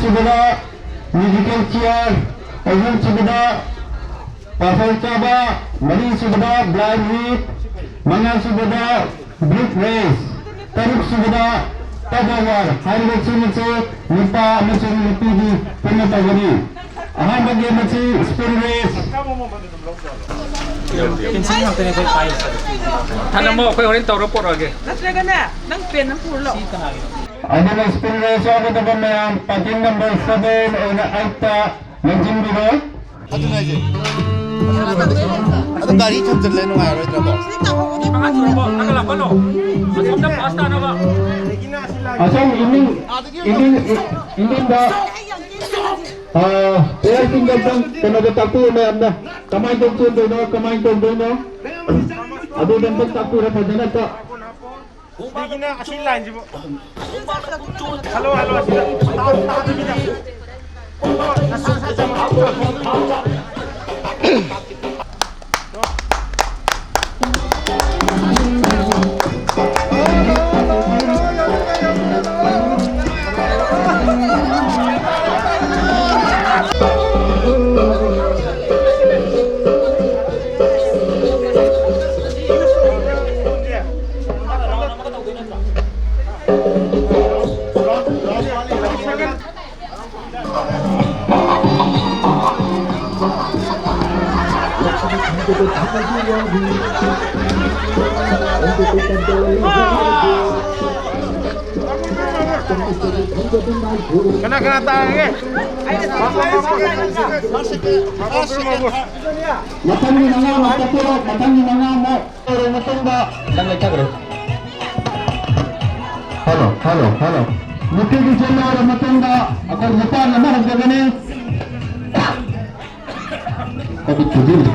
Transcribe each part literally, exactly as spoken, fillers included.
ꯁꯨꯕꯗ ꯃ꯭ꯌꯨꯖꯤꯀꯦꯜ ꯆꯤꯌꯔ, ꯑꯍꯨꯝ ꯁꯨꯕꯗ ꯄꯥꯐꯜ ꯆꯥꯕ, ꯃꯔꯤ ꯁꯨꯕꯗ ꯕ꯭ꯂꯥꯏꯟ ꯔꯤꯗ, ꯃꯉꯥ ꯁꯨꯕꯗ ꯕ꯭ꯔꯤꯛ ꯔꯦꯁ, ꯇꯔꯨꯛ ꯁꯨꯕꯗ ꯇꯒ ꯋꯥꯔ ꯍꯥꯏꯔꯤꯕꯁꯤꯡ ꯑꯁꯤ ꯅꯨꯄꯥ ꯑꯃꯁꯨꯡ ꯅꯨꯄꯤꯒꯤ ꯄꯨꯟꯅ ꯇꯧꯒꯅꯤ꯫ ꯑꯍꯥꯟꯕ ꯒꯦꯝ ꯑꯁꯤ ꯁ꯭ꯄꯤꯟ ꯔꯦꯁ꯫ ꯄꯦꯟꯁꯤꯜ ꯉꯥꯛꯇꯅꯦ ꯑꯩꯈꯣꯏ ꯄꯥꯏꯔꯤꯁꯦ꯫ ꯊꯅꯝꯃꯣ, ꯑꯩꯈꯣꯏ ꯍꯣꯔꯦꯟ ꯇꯧꯔ ꯄꯣꯔꯛꯑꯒꯦ꯫ ꯅꯠꯇ꯭ꯔꯒꯅꯦ, ꯅꯪ ꯄꯦꯟ ꯑꯃ ꯄꯨꯔ ꯂꯥꯛꯑꯣ꯫ ꯑꯗꯨꯅ ꯁ꯭ꯄꯤꯟ ꯔꯦꯁ ꯌꯥꯎꯒꯗꯕ ꯃꯌꯥꯝ ꯄꯥꯔꯀꯤꯡ ꯅꯝꯕꯔ ꯁꯚꯦꯟ ꯑꯣꯏꯅ ꯑꯩꯠꯇ ꯂꯦꯡꯁꯤꯟꯕꯤꯔꯣ꯫ ꯑꯗꯨꯅ ꯍꯥꯏꯁꯦ꯫ ꯑꯗꯨ ꯒꯥꯔꯤ ꯊꯝꯖꯤꯜꯂꯦ ꯅꯨꯡꯉꯥꯏꯔꯣꯏꯗ꯭ꯔꯕꯣ? ꯑꯉꯥꯡꯁꯤꯡꯕꯣ, ꯊꯥꯒꯠꯂꯛꯄꯅꯣ꯫ ꯑꯁꯣꯝꯗ ꯄꯥꯁ ꯇꯥꯅꯕ꯫ ꯑꯁꯣꯝ ꯏꯃꯤꯡ, ꯏꯃꯤꯡ, ꯏꯃꯤꯡꯗ, ꯑꯥ, ꯄ꯭ꯂꯦꯌꯔꯁꯤꯡꯗ ꯑꯝꯇꯪ ꯀꯩꯅꯣꯗ ꯇꯥꯛꯄꯤꯌꯨ ꯃꯌꯥꯝꯅ꯫ ꯀꯃꯥꯏꯅ ꯇꯧ ꯆꯦꯟꯗꯣꯏꯅꯣ, ꯀꯃꯥꯏꯅ ꯇꯧꯗꯣꯏꯅꯣ? ꯑꯗꯨꯗ ꯑꯝꯇꯪ ꯇꯥꯛꯄꯤꯔꯣ ꯐꯖꯅ ꯑꯝꯇ꯫ ꯁꯤꯒꯤꯅ ꯑꯁꯤ ꯂꯥꯏꯟꯁꯤꯕꯨ꯫ ꯍꯜꯂꯣ, ꯍꯜꯂꯣ, ꯑꯁꯤꯗ꯫ ꯇꯥ-, ꯇꯥꯗꯕꯤꯗ꯫ ꯀꯅꯥ ꯀꯅꯥ ꯇꯥꯔꯒꯦ? ꯃꯊꯪꯒꯤ ꯃꯉꯥꯃꯨꯛ ꯀꯛꯄꯤꯔꯣ, ꯃꯊꯪꯒꯤ ꯃꯉꯥꯃꯨꯛ꯫ ꯂꯣꯏꯔꯕ ꯃꯇꯨꯡꯗ ꯅꯪ ꯂꯩꯊꯈ꯭ꯔꯣ꯫ Hello, hello, hello. ꯅꯨꯄꯤꯒꯤ ꯆꯦꯟ ꯂꯣꯏꯔꯕ ꯃꯇꯨꯡꯗ ꯑꯩꯈꯣꯏ ꯅꯨꯄꯥꯅ ꯑꯃ ꯍꯧꯖꯒꯅꯤ꯫ ꯀꯕꯤ ꯊꯨꯖꯤꯜꯂꯤ꯫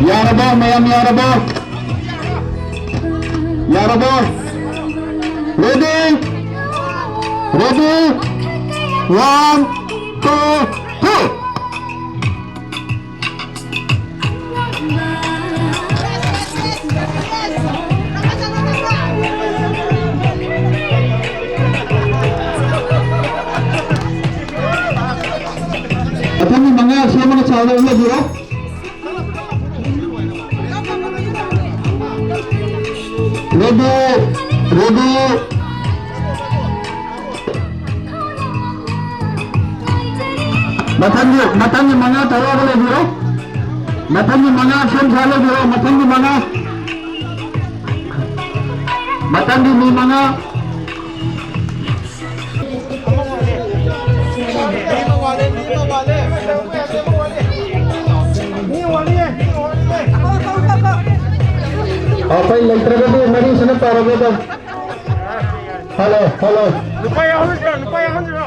ꯌꯥꯔꯕꯣ? ꯃꯌꯥꯝ ꯌꯥꯔꯕꯣ? ꯌꯥꯔꯕꯣ? Ready? Ready? One, two, three. ꯑꯃꯅ ꯆꯥꯎꯅ ꯎꯠꯂꯕꯤꯔꯣ꯫ Ready, ready. ꯃꯊꯪꯒꯤ, ꯃꯊꯪꯒꯤ ꯃꯉꯥ ꯇꯔꯥꯒ ꯂꯩꯕꯤꯔꯣ꯫ ꯃꯊꯪꯒꯤ ꯃꯉꯥ ꯁꯦꯝ ꯁꯥ ꯂꯩꯕꯤꯔꯣ꯫ ꯃꯊꯪꯒꯤ ꯃꯉꯥ꯫ ꯃꯊꯪꯒꯤ ꯃꯤ ꯃꯉꯥ꯫ ꯑꯩꯈꯣꯏ ꯂꯩꯇ꯭ꯔꯒꯗꯤ ꯃꯔꯤꯁꯤꯅ ꯇꯧꯔꯒꯦ ꯑꯗꯨꯝ꯫ Hello, hello. ꯂꯨꯄꯥ ꯌꯥꯎꯍꯟꯁꯤꯔꯣ? ꯂꯨꯄꯥ ꯌꯥꯎꯍꯟꯁꯤꯔꯣ?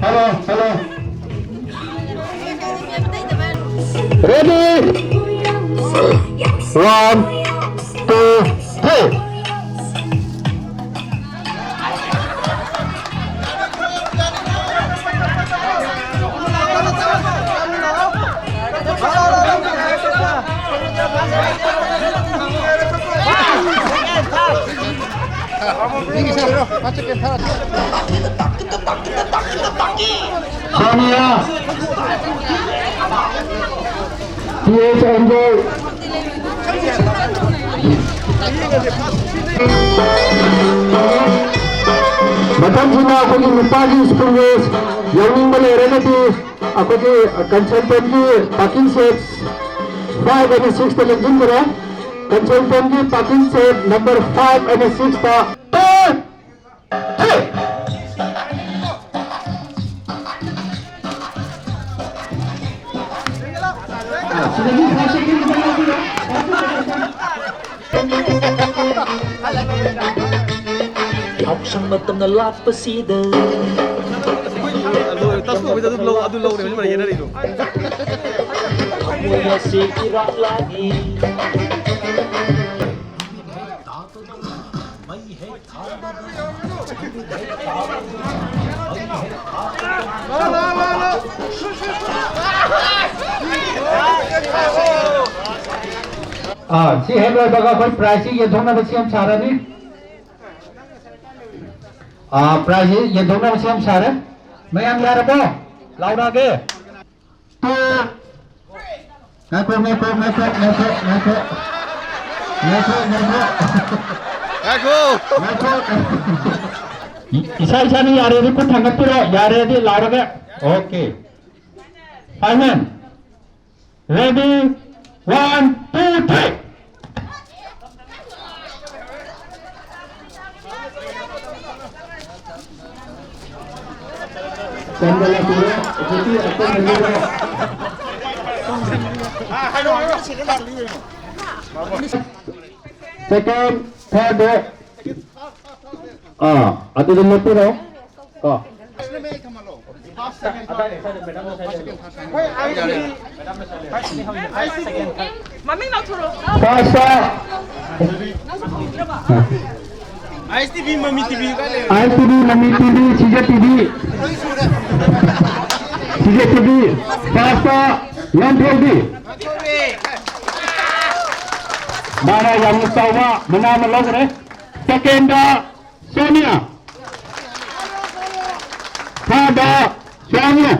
Hello, hello. Ready? One, two, three. Sonia, T H Angel. ꯃꯊꯪꯁꯤꯅ ꯑꯩꯈꯣꯏꯒꯤ ꯅꯨꯄꯥꯒꯤ ꯁ꯭ꯄꯨꯟ ꯔꯦꯁ ꯌꯥꯎꯅꯤꯡꯕ ꯂꯩꯔꯒꯗꯤ ꯑꯩꯈꯣꯏꯒꯤ ꯀꯟꯁꯜꯇꯦꯟꯒꯤ ꯄꯥꯔꯀꯤꯡ ꯁꯦꯠ ꯐꯥꯏꯚ ꯑꯃꯗꯤ ꯁꯤꯛꯁꯇ ꯂꯦꯡꯁꯤꯟꯕꯤꯔꯣ꯫ ꯀꯟꯁꯜꯇꯦꯟꯒꯤ ꯄꯥꯔꯀꯤꯡ ꯁꯦꯠ ꯅꯝꯕꯔ ꯐꯥꯏꯚ ꯑꯃꯗꯤ ꯁꯤꯛꯁꯇ꯫ ꯌꯥꯎꯁꯪ ꯃꯇꯝꯅ ꯂꯥꯛꯄꯁꯤꯗ ꯑꯗꯨ ꯂꯧꯔꯦ, ꯍꯧꯖꯤꯛ ꯃꯥꯅ ꯌꯦꯟꯅꯔꯤꯗꯣ꯫ ꯊꯃꯣꯏ ꯑꯁꯤ ꯏꯔꯥꯛꯂꯥꯅꯤ꯫ ꯑꯥ, ꯁꯤ ꯍꯦꯛ ꯂꯣꯏꯕꯒ ꯑꯩꯈꯣꯏ prize ꯁꯤ ꯌꯦꯟꯊꯣꯛꯅꯕ ꯁꯦꯝ ꯁꯥꯔꯅꯤ꯫ ꯑꯥ, prize ꯁꯤ ꯌꯦꯟꯊꯣꯛꯅꯕ ꯁꯦꯝ ꯁꯥꯔꯦ꯫ ꯃꯌꯥꯝ ꯌꯥꯔꯕꯣ? ꯂꯥꯎꯔꯛꯑꯒꯦ꯫ ꯇꯨ꯫ ꯉꯥꯏꯈꯣ, ꯉꯥꯏꯈꯣ, ꯉꯥꯏꯈꯣ, ꯉꯥꯏꯈꯣ, ꯉꯥꯏꯈꯣ꯫ ꯉꯥꯏꯈꯣ, ꯉꯥꯏꯈꯣ꯫ ꯉꯥꯏꯈꯣ꯫ ꯉꯥꯏꯈꯣ꯫ ꯏꯁꯥ ꯏꯁꯥꯅ ꯌꯥꯔꯦꯗꯤ ꯈꯨꯠ ꯊꯥꯡꯒꯠꯄꯤꯔꯣ, ꯌꯥꯔꯦꯗꯤ ꯂꯥꯎꯔꯒ꯫ Okay. Five man. Ready? One, two, three. Second, third, ꯑꯥ, ꯑꯗꯨꯗ ꯂꯦꯞꯄꯤꯔꯣ꯫ ꯀꯣ꯫ ꯃꯃꯤꯡ ꯂꯥꯎꯊꯣꯔꯛꯑꯣ꯫ First꯫ ꯑꯥꯏ ꯑꯦꯁ ꯇꯤ ꯚꯤ, ꯃꯃꯤ ꯇꯤ ꯚꯤ ꯀꯥꯏ ꯂꯩ? ꯑꯥꯏ ꯑꯦꯁ ꯇꯤ ꯚꯤ, ꯃꯃꯤ ꯇꯤ ꯚꯤ, ꯁꯤ ꯖꯦꯠ ꯇꯤ ꯚꯤ꯫ ꯁꯤ ꯖꯦꯠ ꯇꯤ ꯚꯤ꯫ First, ꯂꯝꯐꯦꯜꯗꯤ꯫ ꯃꯥꯅ ꯌꯥꯝꯅ ꯆꯥꯎꯕ ꯃꯅꯥ ꯑꯃ ꯂꯧꯈ꯭ꯔꯦ꯫ Second, ꯁꯣꯅꯤꯌꯥ꯫ Third, ꯁꯣꯅꯤꯌꯥ꯫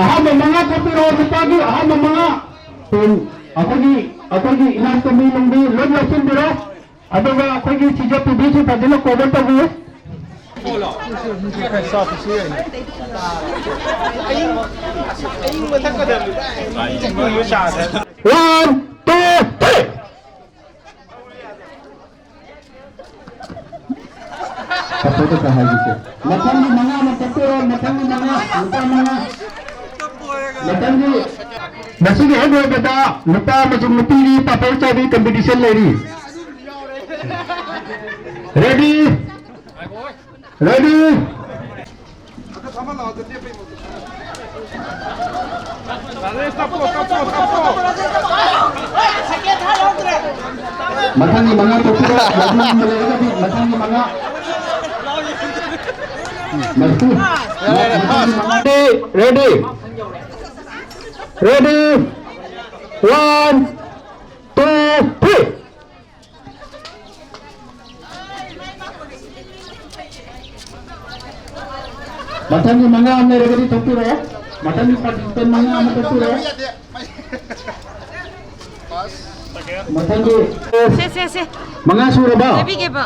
ꯑꯍꯥꯟꯕ ꯃꯉꯥ ꯀꯛꯄꯤꯔꯣ, ꯅꯨꯄꯥꯒꯤ ꯑꯍꯥꯟꯕ ꯃꯉꯥ꯫ ꯇꯨ, ꯑꯩꯈꯣꯏꯒꯤ, ꯑꯩꯈꯣꯏꯒꯤ ꯏꯅꯥꯛꯇ ꯃꯤ ꯅꯨꯡꯗꯤ ꯂꯣꯏ ꯂꯧꯁꯤꯟꯕꯤꯔꯣ꯫ ꯑꯗꯨꯒ ꯑꯩꯈꯣꯏꯒꯤ ꯁꯤ ꯖꯦ ꯇꯤ ꯚꯤꯁꯨ ꯐꯖꯅ cover ꯇꯧꯕꯤꯌꯨ꯫ One, two, three. ꯃꯊꯪꯒꯤ ꯃꯉꯥ ꯑꯃ ꯀꯛꯄꯤꯔꯣ, ꯃꯊꯪꯒꯤ ꯃꯉꯥ, ꯂꯨꯄꯥ ꯃꯉꯥ꯫ ꯃꯊꯪꯒꯤ, ꯃꯁꯤꯒꯤ ꯍꯦꯛ ꯂꯣꯏꯕꯗ ꯅꯨꯄꯥ ꯑꯃꯁꯨꯡ ꯅꯨꯄꯤꯒꯤ ꯄꯥꯐꯣꯔ ꯆꯥꯕꯤ competition ꯂꯩꯔꯤ꯫ Ready? Ready? ꯃꯊꯪꯒꯤ ꯃꯉꯥ ꯇꯧꯁꯤꯔꯣ? ꯃꯊꯪꯒꯤ ꯑꯃ ꯂꯩꯔꯒꯗꯤ ꯃꯊꯪꯒꯤ ꯃꯉꯥ꯫ ꯃꯔꯐꯨ꯫ ꯃꯊꯪꯒꯤ ꯃꯉꯥ꯫ Ready? Ready? One, two, three. ꯃꯊꯪꯒꯤ ꯃꯉꯥ ꯑꯃ ꯂꯩꯔꯒꯗꯤ ꯊꯣꯛꯄꯤꯔꯛꯑꯣ꯫ ꯃꯊꯪꯒꯤ participant ꯃꯉꯥ ꯑꯃ ꯊꯣꯛꯄꯤꯔꯛꯑꯣ꯫ ꯃꯊꯪꯒꯤ ꯁꯦ, ꯁꯦ, ꯁꯦ꯫ ꯃꯉꯥ ꯁꯨꯔꯕ? ꯂꯩꯕꯤꯒꯦꯕ꯫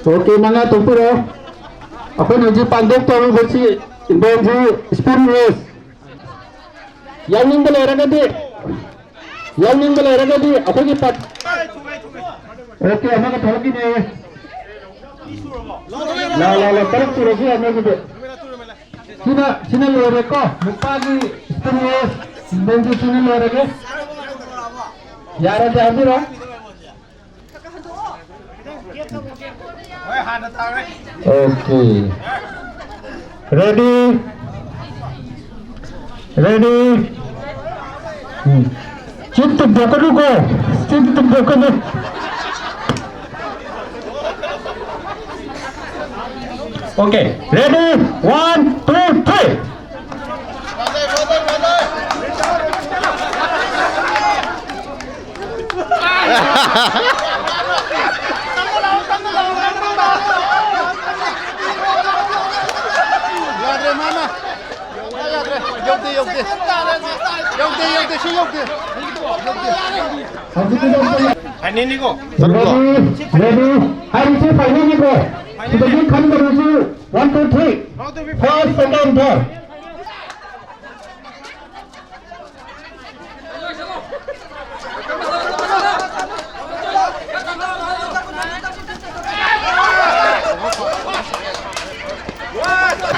OK, ꯃꯉꯥ ꯊꯣꯛꯄꯤꯔꯛꯑꯣ꯫ ꯑꯩꯈꯣꯏꯅ ꯍꯧꯖꯤꯛ ꯄꯥꯡꯊꯣꯛꯇꯧꯔꯤꯕꯁꯤ ꯏꯕꯦꯟꯁꯤ spoon race꯫ ꯌꯥꯎꯅꯤꯡꯕ ꯂꯩꯔꯒꯗꯤ, ꯌꯥꯎꯅꯤꯡꯕ ꯂꯩꯔꯒꯗꯤ ꯑꯩꯈꯣꯏꯒꯤ ꯄꯥꯔꯠ-, OK, ꯑꯃꯒ ꯊꯣꯛꯂꯛꯈꯤꯅꯦ꯫ ꯂꯥ, ꯂꯥ, ꯂꯥ, ꯇꯔꯨꯛ ꯁꯨꯔꯁꯨ ꯌꯥꯅꯤ ꯑꯗꯨꯗꯤ꯫ ꯁꯤꯅ, ꯁꯤꯅ ꯂꯣꯏꯔꯦꯀꯣ꯫ ꯅꯨꯄꯥꯒꯤ spoon race ꯏꯕꯦꯟꯁꯤ ꯁꯤꯅ ꯂꯣꯏꯔꯒꯦ꯫ ꯌꯥꯔꯗꯤ ꯍꯥꯏꯕꯤꯔꯣ꯫ OK. Ready? Ready? ꯎꯝ꯫ ꯆꯤꯟ ꯇꯨꯝꯊꯣꯛꯀꯅꯨꯀꯣ꯫ ꯆꯤꯟ ꯇꯨꯝꯊꯣꯛꯀꯅꯨ꯫ OK. Ready? One, two, three. ꯌꯥꯗ꯭ꯔꯦ, ꯃꯥꯃ꯫ ꯌꯥꯗ꯭ꯔꯦ, ꯌꯥꯗ꯭ꯔꯦ꯫ ꯌꯧꯗꯦ, ꯌꯧꯗꯦ꯫ ꯌꯧꯗꯦ, ꯌꯧꯗꯦ, ꯁꯤ ꯌꯧꯗꯦ꯫ ꯐꯥꯏꯅꯦꯜꯅꯤꯀꯣ? Ready, ready꯫ ꯍꯥꯏꯔꯤꯁꯦ ꯐꯥꯏꯅꯦꯜꯅꯤꯀꯣ? ꯁꯤꯗꯒꯤ ꯈꯟꯒꯗꯕꯁꯤ one, two, three꯫ First, second, third꯫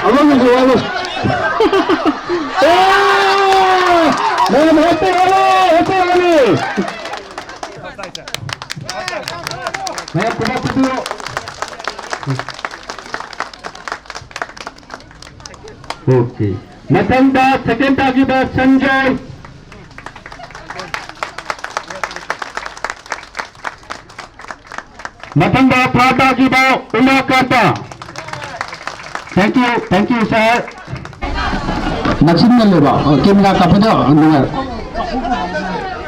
ꯑꯃꯅꯁꯨ ꯋꯥꯠꯂꯤ꯫ ꯑꯦ! ꯃꯌꯥꯝ ꯍꯦꯠꯇ ꯋꯥꯠꯂꯤ, ꯍꯦꯠꯇ ꯋꯥꯠꯂꯤ꯫ ꯃꯌꯥꯝ ꯈꯨꯕꯥꯛ ꯈꯨꯕꯤꯌꯨ꯫ OK꯫ ꯃꯊꯪꯗ second ꯇꯥꯈꯤꯕ ꯁꯟꯖꯣꯏ꯫ ꯃꯊꯪꯗ third ꯇꯥꯈꯤꯕ ꯎꯃꯥꯀꯥꯟꯇ꯫ Thank you, thank you, sir꯫ ꯅꯛꯁꯤꯟꯅ ꯂꯩꯕ, ꯑ, camera ꯀꯥꯞꯄꯗ ꯅꯨꯡꯉꯥꯏ꯫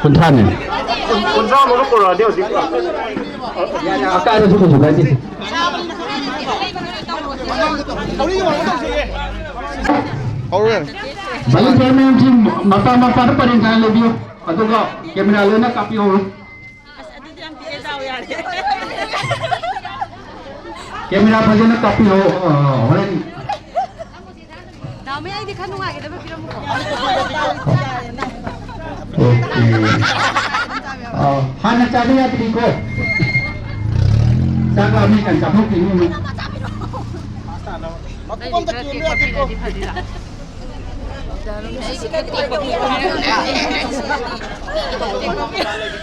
ꯀꯨꯟꯊ꯭ꯔꯥꯅꯦ꯫ ꯀꯨꯟꯊ꯭ꯔꯥ ꯑꯃꯒ ꯄꯨꯔꯛꯑꯗꯤ ꯍꯧꯖꯤꯛ꯫ ꯌꯥꯔꯦ, ꯑꯀꯥꯏꯕꯁꯨ ꯀꯩꯁꯨ ꯀꯥꯏꯗꯦ꯫ ꯍꯧꯔꯦ꯫ ꯚꯣꯂꯨꯟꯇꯤꯌꯔ ꯃꯌꯥꯝꯁꯤꯡ ꯃꯄꯥ ꯃꯄꯥꯗ ꯄꯔꯦꯡ ꯁꯥꯅ ꯂꯦꯞꯄꯤꯌꯨ꯫ ꯑꯗꯨꯒ ꯀꯦꯃꯦꯔꯥ ꯂꯣꯏꯅ ꯀꯥꯞꯄꯤꯍꯧꯔꯣ꯫ ꯑꯁ, ꯑꯗꯨꯗꯤ ꯌꯥꯝ ꯄꯤꯛꯑꯦ, ꯗꯥꯎ ꯌꯥꯔꯦ꯫ ꯀꯦꯃꯦꯔꯥ ꯐꯖꯅ ꯀꯥꯞꯄꯤꯍꯧ꯫ ꯑ, ꯍꯣꯔꯦꯟ ꯗꯥꯎ ꯃꯌꯥꯏꯗꯤ ꯈꯔ ꯅꯨꯡꯉꯥꯏꯒꯗꯕ ꯄꯤꯔꯝꯃꯨꯀꯣ꯫ ꯑꯣꯀꯦ꯫ ꯑ, ꯍꯥꯟꯅ ꯆꯥꯕ ꯌꯥꯗ꯭ꯔꯤꯀꯣ꯫ ꯆꯥꯛ ꯂꯥꯝꯃꯦ ꯀꯥꯏꯅ ꯆꯥꯊꯣꯛꯈꯤꯅꯤ ꯑꯃꯨꯛ꯫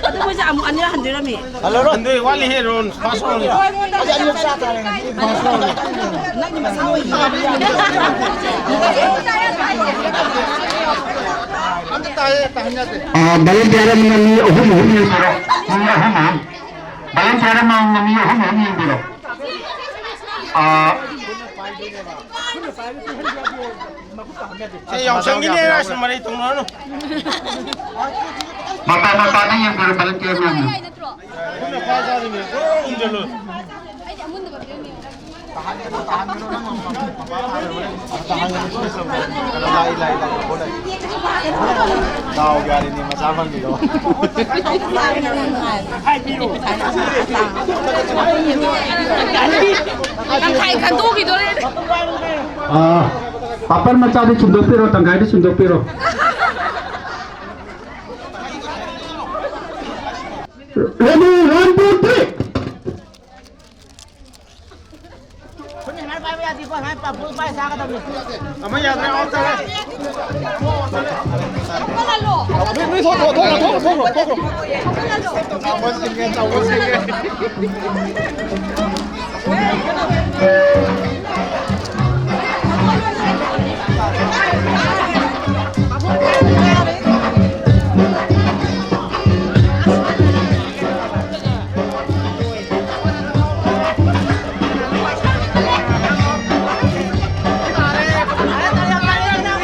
ꯑꯗꯨ ꯃꯣꯏꯁꯦ ꯑꯃꯨꯛ ꯑꯅꯤꯔꯛ ꯍꯟꯗꯣꯏꯔꯝꯃꯤ꯫ ꯍꯜꯂꯣ, ꯍꯟꯗꯣꯏ ꯋꯥꯠꯂꯤꯍꯦ, ꯔꯣꯟ ꯐꯥꯔꯁ ꯔꯣꯟ꯫ ꯑꯩꯁꯦ ꯑꯅꯤꯔꯛ ꯆꯥ ꯇꯥꯔꯦ ꯉꯁꯤ, ꯐꯥꯔꯁ ꯔꯣꯟ꯫ ꯅꯪꯒꯤ ꯃꯁꯥ ꯑꯣꯏ꯫ ꯑꯝꯇ ꯇꯥꯏꯌꯦ, ꯇꯥꯍꯟ ꯌꯥꯗꯦ꯫ ꯑ, ꯚꯣꯂꯨꯟꯇꯤꯌꯔ ꯑꯃꯅ ꯃꯤ ꯑꯍꯨꯝ ꯑꯍꯨꯝ ꯌꯦꯡꯕꯤꯔꯣ꯫ ꯃꯤ ꯑꯍꯨꯝ ꯑꯍꯨꯝ꯫ ꯚꯣꯂꯨꯟꯇꯤꯌꯔ ꯑꯃꯃꯝꯅ ꯃꯤ ꯑꯍꯨꯝ ꯑꯍꯨꯝ ꯌꯦꯡꯕꯤꯔꯣ꯫ ꯑ, ꯁꯦ, ꯌꯥꯎꯁꯪꯒꯤꯅꯦ, ꯑꯁ, ꯃꯔꯩ ꯇꯧꯅꯔꯅꯨ꯫ ꯃꯄꯥ ꯃꯄꯥꯗ ꯌꯦꯡꯕꯤꯔꯣ, ꯚꯣꯂꯨꯟꯇꯤꯌꯔ ꯃꯌꯥꯝꯅ꯫ ꯑꯗꯨꯅ ꯈ꯭ꯋꯥꯏ ꯆꯥꯗꯣꯏꯅꯦ꯫ ꯂꯣꯏ ꯎꯝꯖꯜꯂꯣ꯫ ꯗꯥꯎ ꯌꯥꯔꯤꯅꯦ ꯃꯆꯥ ꯐꯪꯉꯤꯗꯣ꯫ ꯇꯪꯈꯥꯏ ꯈꯟꯗꯣꯛꯈꯤꯗꯣꯔꯦ꯫ ꯑꯥ, ꯄꯥꯄꯔ ꯃꯆꯥꯗꯤ ꯁꯤꯟꯗꯣꯛꯄꯤꯔꯣ, ꯇꯪꯈꯥꯏꯗꯤ ꯁꯤꯟꯗꯣꯛꯄꯤꯔꯣ꯫ Ready, one, two, three. ꯑꯃ ꯌꯥꯗ꯭ꯔꯦ, ꯑꯣꯐ ꯇꯧꯔꯦ꯫ ꯅꯣꯏ, ꯅꯣꯏ ꯊꯣꯛꯈ꯭ꯔꯣ, ꯊꯣꯛꯈ꯭ꯔꯣ, ꯊꯣꯛꯈ꯭ꯔꯣ, ꯊꯣꯛꯈ꯭ꯔꯣ, ꯊꯣꯛꯈ꯭ꯔꯣ꯫ ꯆꯥꯎꯕ ꯁꯤꯡꯉꯦ, ꯆꯥꯎꯕ ꯁꯤꯡꯉꯦ꯫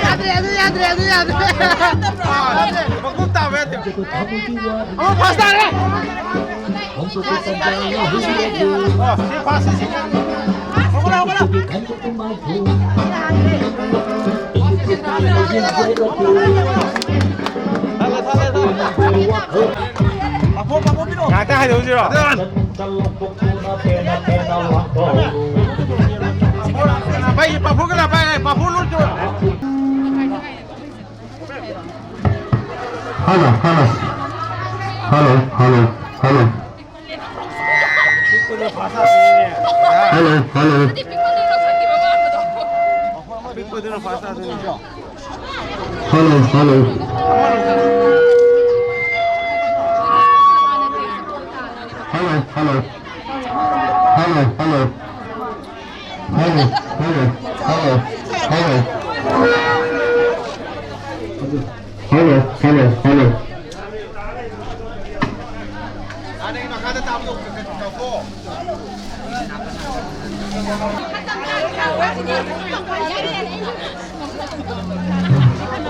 ꯌꯥꯗ꯭ꯔꯦ, ꯑꯗꯨ ꯌꯥꯗ꯭ꯔꯦ, ꯑꯗꯨ ꯌꯥꯗ꯭ꯔꯦ꯫ ꯃꯀꯨꯞ ꯇꯥꯕ ꯌꯥꯗꯦ꯫ ꯑꯃ ꯐꯥꯁ ꯇꯥꯔꯦ꯫ ꯑꯣ, ꯁꯤ ꯐꯥꯁ, ꯁꯤ, ꯁꯤ꯫ ꯉꯥꯏꯍꯥꯛꯇꯪ ꯍꯥꯏꯗꯣꯛꯎꯁꯤꯔꯣ? ꯄꯥꯐꯣꯔ ꯀꯅꯥ ꯄꯥꯏ? ꯄꯥꯐꯣꯔ ꯂꯣꯏ ꯇꯧ꯫ Hello, hello. Hello, hello, hello. Hello, hello. Hello, hello. Hello, hello. Hello, hello. Hello, hello, hello, hello. Hello, hello, hello.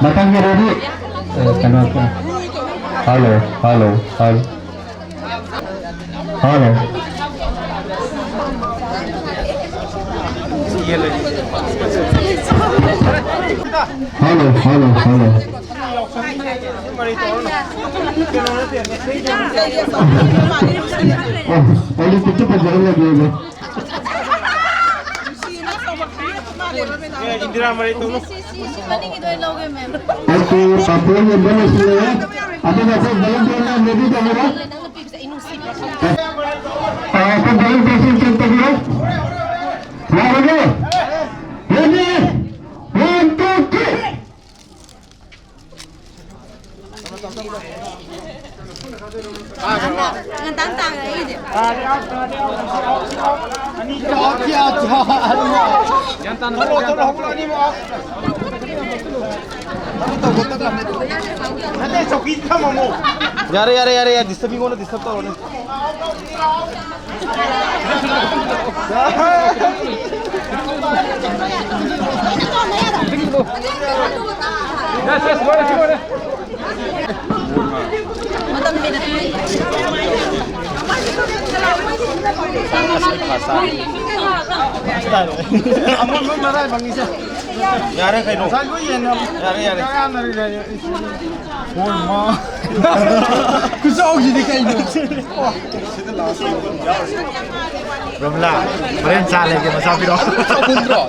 ꯃꯊꯪꯒꯤꯗꯗꯤ, ꯑ, ꯀꯩꯅꯣ, hello, hello, hello. Hello. Hello, hello, hello. ꯑꯣ, ꯑꯩꯗꯤ ꯄꯤꯛꯇꯨ ꯐꯖꯔ ꯂꯩꯒꯦ꯫ ꯏꯟꯗꯤꯔꯥ ꯃꯔꯩ ꯇꯧꯅꯨ꯫ ꯁꯤ, ꯁꯤ, ꯁꯤ ꯃꯅꯤꯡꯒꯤꯗꯣ ꯑꯣꯏꯅ ꯂꯧꯒꯦ, ꯃꯦꯝ꯫ ꯑꯩꯈꯣꯏ ꯄꯥꯐꯣꯔ ꯌꯣꯟꯕ ꯂꯣꯏꯁꯤꯜꯂꯦ꯫ ꯑꯗꯨꯒ ꯑꯩꯈꯣꯏ ꯚꯣꯂꯨꯟꯇꯤꯌꯔꯅ ꯔꯦꯗꯤ ꯇꯧꯔꯣ꯫ ꯑ, ꯑꯩꯈꯣꯏ ꯚꯣꯂꯨꯟꯇꯤꯌꯔꯁꯤꯡ ꯆꯦꯛ ꯇꯧꯕꯤꯔꯣ꯫ ꯌꯥꯔꯕꯣ? Ready? One, two, three. ꯉꯟꯇꯥ ꯇꯥꯈ꯭ꯔꯦ ꯑꯩꯒꯤꯗꯤ꯫ ꯌꯥꯔꯦ, ꯌꯥꯔꯦ, ꯌꯥꯔꯦ, ꯌꯥꯔꯦ, ꯗꯤꯁꯇꯔꯕ ꯃꯤꯉꯣꯟꯗ ꯗꯤꯁꯇꯔꯕ ꯇꯧꯔꯅꯤ꯫ ꯌꯥꯔꯦ ꯀꯩꯅꯣ꯫ ꯉꯁꯥꯏ ꯂꯣꯏ ꯌꯦꯟꯅꯕ꯫ ꯌꯥꯔꯦ, ꯌꯥꯔꯦ꯫ ꯆꯥ ꯌꯥꯟꯅꯔꯤ ꯂꯩꯔꯦ꯫ ꯍꯣꯏ, ꯃꯥ꯫ ꯈꯨꯆꯥꯎꯁꯤꯗꯤ ꯀꯩꯅꯣ? ꯔꯣꯃꯤꯂꯥ, ꯍꯣꯔꯦꯟ ꯆꯥ ꯂꯩꯒꯦ, ꯃꯆꯥ ꯄꯤꯔꯛꯑꯣ꯫ ꯆꯥꯎꯃꯟꯗ꯭ꯔꯣ?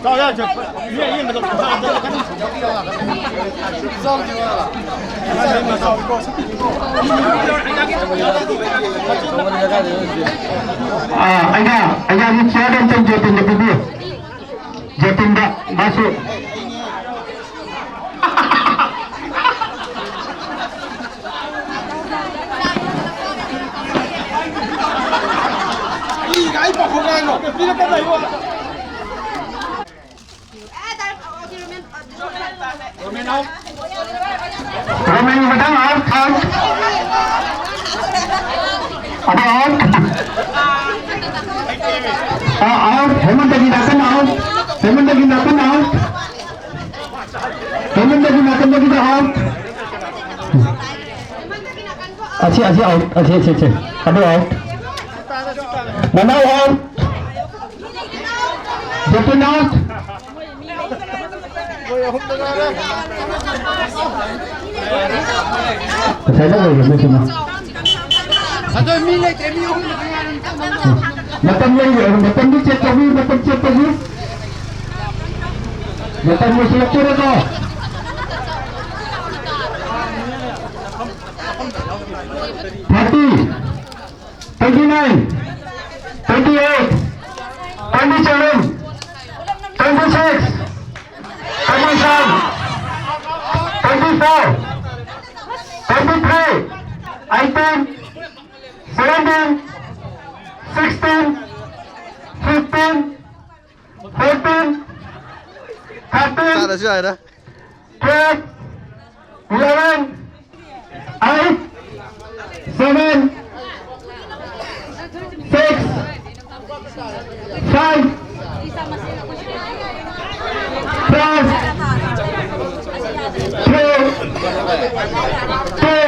ꯆꯥꯎ ꯌꯥꯗ꯭ꯔꯣ? ꯃꯤ ꯑꯍꯦꯟꯕꯗꯣ ꯄꯨꯊꯣꯛꯑꯣ꯫ ꯑꯥ, ꯑꯩꯅ, ꯑꯩꯅ ꯍꯧꯖꯤꯛ ꯆꯤꯌꯔꯗ ꯑꯝꯇꯪ ꯖꯦꯇꯤꯟꯗ ꯄꯤꯕꯤꯌꯨ꯫ ꯖꯦꯇꯤꯟꯗ, ꯃꯥꯁꯨ꯫ ꯑꯩ, ꯑꯩ ꯄꯥꯈꯣꯡ ꯉꯥꯡꯉꯣ꯫ ꯄꯤꯔꯛꯀꯗꯣꯏꯕ꯫ Roman, madam, out, out. Ada out. Ah, out. Hemanta Ginakan out. Hemanta Ginakan out. Hemanta Ginakan juga out. Achi, Achi out. Achi, Achi, Achi. Ada out. Mana out? Jepun out. ꯉꯁꯥꯏ ꯂꯧꯔꯨꯔꯕꯅꯦ ꯁꯤꯃ꯫ ꯑꯗꯣ ꯃꯤ ꯂꯩꯇ꯭ꯔꯦ, ꯃꯤ ꯑꯍꯨꯝ ꯈꯛꯇ ꯉꯥꯏꯔꯦ꯫ ꯃꯇꯝ ꯂꯩꯔꯦ, ꯃꯇꯝꯗꯨ ꯆꯦꯛ ꯇꯧꯕꯤꯌꯨ, ꯃꯇꯝ ꯆꯦꯛ ꯇꯧꯕꯤꯌꯨ꯫ ꯃꯇꯝ ꯂꯣꯏꯁꯤꯜꯂꯛꯇꯣꯔꯦꯀꯣ꯫ Thirty. Twenty-nine, twenty-eight, twenty-seven, twenty-six, twenty-five, twenty-four, twenty-three, eighteen, seventeen, sixteen, fifteen, fourteen, thirteen, ꯆꯥꯗ꯭ꯔꯁꯨ ꯌꯥꯔꯦꯗ꯫ Twelve, eleven, eight, seven, six, five, four, three, two,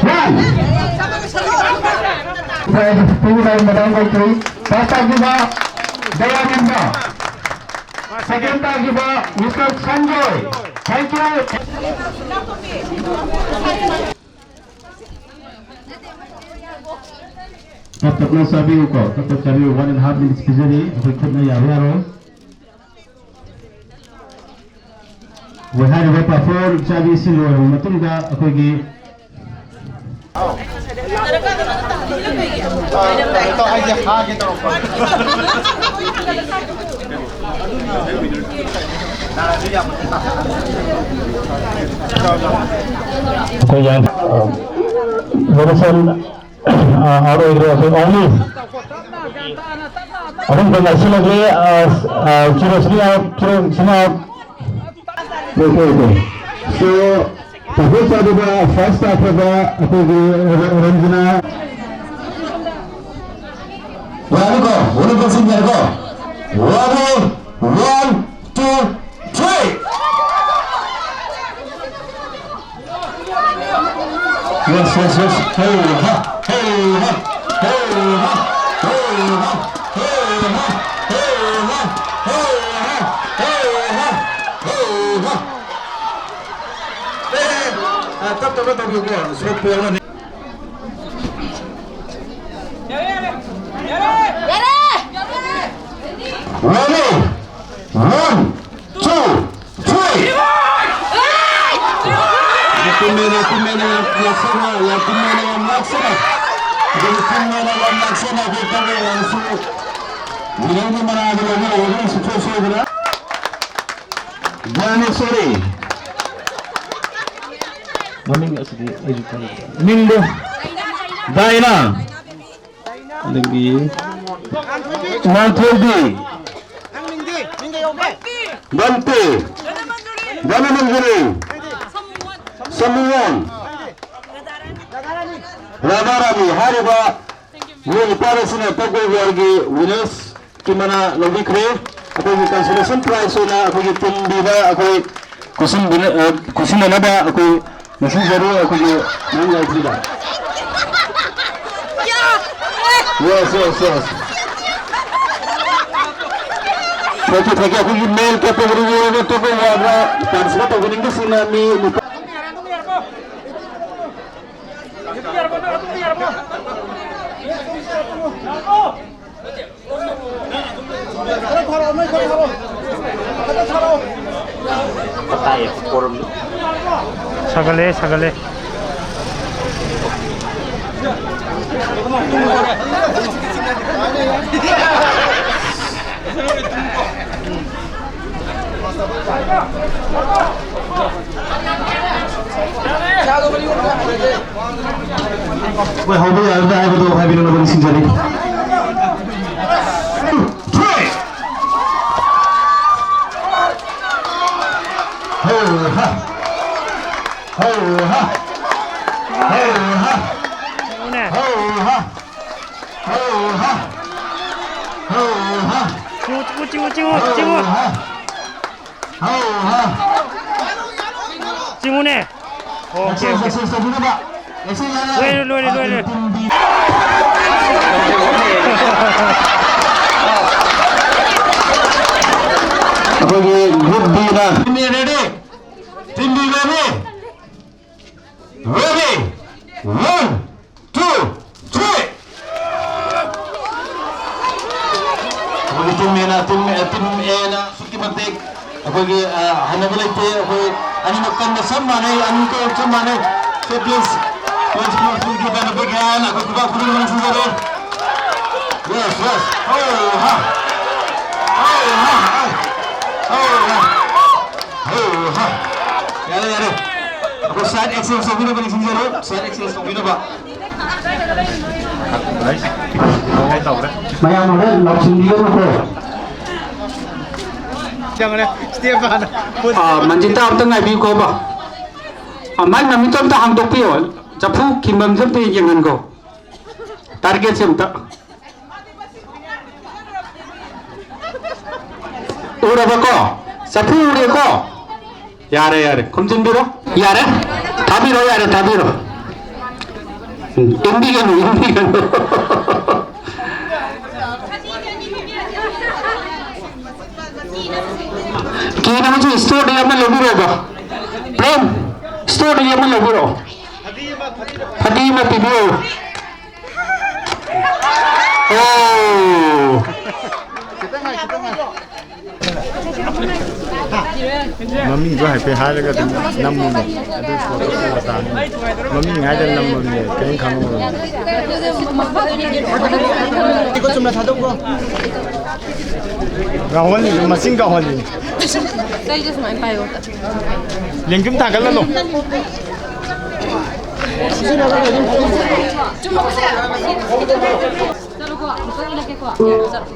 one. ꯄꯤꯒꯗꯕ ꯃꯇꯥꯡ ꯂꯩꯇ꯭ꯔꯤ꯫ ꯐꯥꯔꯁ ꯇꯥꯈꯤꯕ ꯗꯌꯥꯅꯟꯗ, ꯁꯦꯀꯦꯟ ꯇꯥꯈꯤꯕ ꯃꯤꯁꯇꯔ ꯁꯟꯖꯣꯏ꯫ Thank you. ꯇꯞ ꯇꯞꯅ ꯆꯥꯕꯤꯌꯨꯀꯣ, ꯇꯞ ꯇꯞ ꯆꯥꯕꯤꯌꯨ꯫ One and half minutes ꯄꯤꯖꯔꯤ, ꯑꯩꯈꯣꯏ ꯈꯨꯠꯅ ꯌꯥꯕ ꯌꯥꯔꯣꯏ꯫ ꯑꯩꯈꯣꯏ ꯍꯥꯏꯔꯤꯕ ꯄꯥꯐꯣꯔ ꯆꯥꯕꯤꯁꯤ ꯂꯣꯏꯔꯕ ꯃꯇꯨꯡꯗ ꯑꯩꯈꯣꯏꯒꯤ ꯑꯩꯈꯣꯏ ꯌꯥꯝ ꯖꯣꯅꯥꯊꯟ ꯑꯥ, ꯑꯥꯎꯠ ꯑꯣꯏꯈ꯭ꯔꯦ꯫ ꯑꯩꯈꯣꯏ ꯑꯣꯡꯂꯤ ꯑꯍꯨꯝꯈꯛ ꯉꯥꯏꯁꯤꯜꯂꯛꯂꯤ꯫ ꯑꯥ, ꯑꯥ, ꯆꯤꯔꯣꯁꯤꯅꯤ ꯑꯥꯎꯠ, ꯆꯤꯔꯣꯁꯤꯅꯤ ꯑꯥꯎꯠ꯫ Okay, okay. So, ꯇꯥꯍꯧ ꯆꯥꯗꯕ ꯐꯥꯔꯁ ꯇꯥꯈ꯭ꯔꯕ ꯑꯩꯈꯣꯏꯒꯤ ꯔ-, ꯔꯟꯖꯅꯥ꯫ ꯌꯥꯔꯦꯀꯣ? ꯋꯥꯔꯤ ꯄꯣꯠꯁꯤꯡ ꯌꯥꯔꯦꯀꯣ? Ready? One, two, three. Yes, yes, yes. Hey, ha, hey, ha, hey, ha, hey, ha, hey, ha, hey, ha, hey, ha, hey, ha, hey, ha. ꯑꯦ, ꯑ, ꯇꯞ ꯇꯞꯅ ꯇꯧꯕꯤꯌꯨꯀꯣ꯫ ꯁꯣꯛꯄ ꯌꯥꯎꯅꯅꯤ꯫ ꯌꯥꯔꯦ! Ready? One, two, three. ꯌꯥꯝ ꯀꯨꯝꯃꯦꯅ, ꯀꯨꯝꯃꯦꯅ, ꯌꯥꯝ ꯂꯥꯛꯁꯟꯅ, ꯌꯥꯝ ꯀꯨꯝꯃꯦꯅ, ꯌꯥꯝ ꯂꯥꯛꯁꯟꯅ꯫ ꯑꯗꯨꯒ ꯀꯨꯝꯃꯦꯅ, ꯌꯥꯝ ꯂꯥꯛꯁꯟꯅ, ꯑꯩꯈꯣꯏ ꯇꯧꯕ ꯌꯥꯔꯁꯨ꯫ ꯋꯤꯅꯔꯒꯤ ꯃꯅꯥꯗ ꯂꯧꯅꯔꯒ ꯁꯨꯡꯁꯣꯏ ꯁꯣꯏꯗꯅ꯫ ꯒ꯭ꯌꯥꯅꯦꯁꯣꯔꯤ꯫ ꯃꯃꯤꯡ ꯑꯁꯤꯗꯤ ꯑꯩꯁꯨ ꯈꯪꯗꯦ꯫ ꯃꯤꯡꯗꯣ ꯗꯥꯏꯅꯥ꯫ ꯑꯗꯒꯤ ꯉꯥꯟꯊꯣꯏꯕꯤ, ꯕꯟꯇꯦ, ꯙꯅꯃꯟꯖꯨꯔꯤ, ꯁꯃꯨꯋꯣꯟ, ꯔꯥꯙꯥꯔꯥꯅꯤ ꯍꯥꯏꯔꯤꯕ ꯃꯤꯑꯣꯏ ꯅꯤꯄꯥꯜ ꯑꯁꯤꯅ ꯇꯒ ꯑꯣꯐ ꯋꯥꯔꯒꯤ ꯋꯤꯅꯔꯁꯀꯤ ꯃꯅꯥ ꯂꯧꯕꯤꯈ꯭ꯔꯦ꯫ ꯑꯩꯈꯣꯏꯒꯤ consolation prize ꯑꯣꯏꯅ ꯑꯩꯈꯣꯏꯒꯤ ꯇꯤꯝ ꯕꯤꯗ ꯑꯩꯈꯣꯏ ꯈꯨꯠꯁꯤꯟꯕꯤꯅ-, ꯑ, ꯈꯨꯠꯁꯤꯟꯅꯅꯕ ꯑꯩꯈꯣꯏ ꯅꯤꯡꯁꯤꯡꯖꯔꯤ ꯑꯩꯈꯣꯏꯒꯤ ꯃꯌꯥꯝ ꯂꯥꯏꯁꯤꯗ꯫ Yes, yes, yes. Thank you, thank you. ꯑꯩꯈꯣꯏꯒꯤ male category ꯒꯤ ꯑꯣꯏꯅ ꯑꯇꯣꯞꯄ ꯋꯥꯗ participate ꯇꯧꯕꯤꯅꯤꯡꯕꯁꯤꯡꯅ ꯃꯤ ꯅꯤꯄꯥꯟ꯫ ꯁꯥꯒꯠꯂꯦ, ꯁꯥꯒꯠꯂꯦ꯫ ꯑꯩꯈꯣꯏ ꯍꯧꯕ ꯌꯥꯔꯗ꯭ꯔꯥ ꯍꯥꯏꯕꯗꯣ ꯍꯥꯏꯕꯤꯅꯅꯕ ꯅꯤꯡꯁꯤꯡꯖꯔꯤ꯫ Three. ꯍꯧ ꯍꯥ꯫ ꯍꯧ ꯍꯥ꯫ ꯍꯧ ꯍꯥ꯫ ꯆꯤꯡꯉꯨꯅꯦ꯫ ꯍꯧ ꯍꯥ꯫ ꯍꯧ ꯍꯥ꯫ ꯍꯧ ꯍꯥ꯫ ꯆꯤꯡꯉꯨ, ꯆꯤꯡꯉꯨ, ꯆꯤꯡꯉꯨ, ꯆꯤꯡꯉꯨ, ꯆꯤꯡꯉꯨ꯫ ꯍꯧ ꯍꯥ꯫ ꯍꯧ ꯍꯥ꯫ ꯆꯤꯡꯉꯨꯅꯦ꯫ Okay, exercise, okay. ꯑꯦꯛꯁꯔꯁꯥꯏꯁ ꯇꯧꯕꯤꯅꯕ꯫ ꯑꯦꯛꯁꯔꯁꯥꯏꯁ ꯂꯣꯏꯔꯦ, ꯂꯣꯏꯔꯦ, ꯂꯣꯏꯔꯦ꯫ ꯑꯩꯈꯣꯏꯒꯤ group B ꯅ꯫ Team A ready? Team B ready? Ready? One, two, three. ꯑꯩꯈꯣꯏꯒꯤ team A ꯅ, team, team A ꯅ ꯑꯁꯨꯛꯀꯤ ꯃꯇꯤꯛ ꯑꯩꯈꯣꯏꯒꯤ, ꯑ, ꯍꯟꯅꯕ ꯂꯩꯇꯦ꯫ ꯑꯩꯈꯣꯏ ꯑꯅꯤꯃꯛ ꯀꯟꯕ ꯆꯞ ꯃꯥꯟꯅꯩ, ꯑꯅꯤꯃꯛ ꯆꯞ ꯃꯥꯟꯅꯩ꯫ So please, please, please, please give them a big hand. ꯑꯩꯈꯣꯏ ꯈꯨꯕꯥꯛ ꯈꯨꯅꯕ ꯅꯤꯡꯁꯤꯡꯖꯔꯤ꯫ Yes, yes. ꯍꯣ, ꯍꯥ꯫ ꯍꯣ, ꯍꯥ, ꯍꯥ꯫ ꯍꯣ, ꯍꯥ꯫ ꯍꯣ, ꯍꯥ꯫ ꯌꯥꯔꯦ, ꯌꯥꯔꯦ꯫ ꯑꯩꯈꯣꯏ side exchange ꯇꯧꯕꯤꯅꯕ ꯅꯤꯡꯁꯤꯡꯖꯔꯣ꯫ Side exchange ꯇꯧꯕꯤꯅꯕ꯫ ꯃꯌꯥꯝ ꯍꯣꯔꯦꯟ ꯂꯥꯎꯁꯤꯟꯕꯤꯒꯅꯨꯀꯣ꯫ ꯆꯪꯉꯦ, ꯁ꯭ꯇꯦꯐꯥꯟ꯫ ꯑꯥ, ꯃꯟꯖꯤꯇꯥ ꯑꯝꯇ ꯉꯥꯏꯕꯤꯌꯨꯀꯣꯕ꯫ ꯑꯥ, ꯃꯥꯏ ꯃꯃꯤꯠꯇꯣ ꯑꯝꯇ ꯍꯥꯡꯗꯣꯛꯄꯤꯌꯣ꯫ ꯆꯐꯨ ꯈꯤꯟꯐꯝꯁꯦ ꯑꯝꯇ ꯌꯦꯡꯍꯟꯈꯣ꯫ Target ꯁꯦ ꯑꯝꯇ꯫ ꯎꯔꯕꯀꯣ? ꯆꯐꯨ ꯎꯔꯦꯀꯣ? ꯌꯥꯔꯦ, ꯌꯥꯔꯦ꯫ ꯈꯨꯝꯖꯤꯟꯕꯤꯔꯣ꯫ ꯌꯥꯔꯦ꯫ ꯊꯥꯕꯤꯔꯣ, ꯌꯥꯔꯦ, ꯊꯥꯕꯤꯔꯣ꯫ ꯎꯝ, ꯏꯟꯕꯤꯒꯅꯨ, ꯏꯟꯕꯤꯒꯅꯨ꯫ ꯀꯤꯅ ꯑꯃꯁꯨ ꯁ꯭ꯇꯣꯔꯗꯒꯤ ꯑꯃ ꯂꯧꯕꯤꯔꯣꯕ꯫ ꯄ꯭ꯔꯦꯝ, ꯁ꯭ꯇꯣꯔꯗꯒꯤ ꯑꯃ ꯂꯧꯕꯤꯔꯛꯑꯣ꯫ ꯐꯗꯤ ꯑꯃ ꯄꯤꯕꯤꯌꯣ꯫ ꯑꯣ꯫ ꯃꯃꯤꯡꯗꯣ ꯍꯥꯏꯐꯦꯠ ꯍꯥꯏꯔꯒ ꯑꯗꯨꯝ ꯅꯝꯃꯨꯅꯦ꯫ ꯑꯗꯨ ꯁꯣꯔꯠꯀꯠ ꯑꯣꯏꯅ ꯇꯥꯅꯤ꯫ ꯃꯃꯤꯡ ꯍꯥꯏꯗꯅ ꯅꯝꯃꯕꯅꯦ, ꯀꯔꯤꯝ ꯈꯪꯉꯝꯃꯔꯣꯏ꯫ ꯆꯨꯝꯅ ꯊꯥꯗꯣꯛꯈꯣ꯫ ꯀꯥꯎꯍꯜꯂꯤ, ꯃꯁꯤꯡ ꯀꯥꯎꯍꯜꯂꯤ꯫ ꯂꯦꯡꯖꯨꯝ ꯊꯥꯡꯒꯠꯂꯅꯨ꯫ ꯆꯠꯂꯣꯀꯣ, ꯑꯃꯨꯛꯇ ꯏꯜꯂꯛꯀꯦꯀꯣ꯫ ꯆꯠꯂꯣ꯫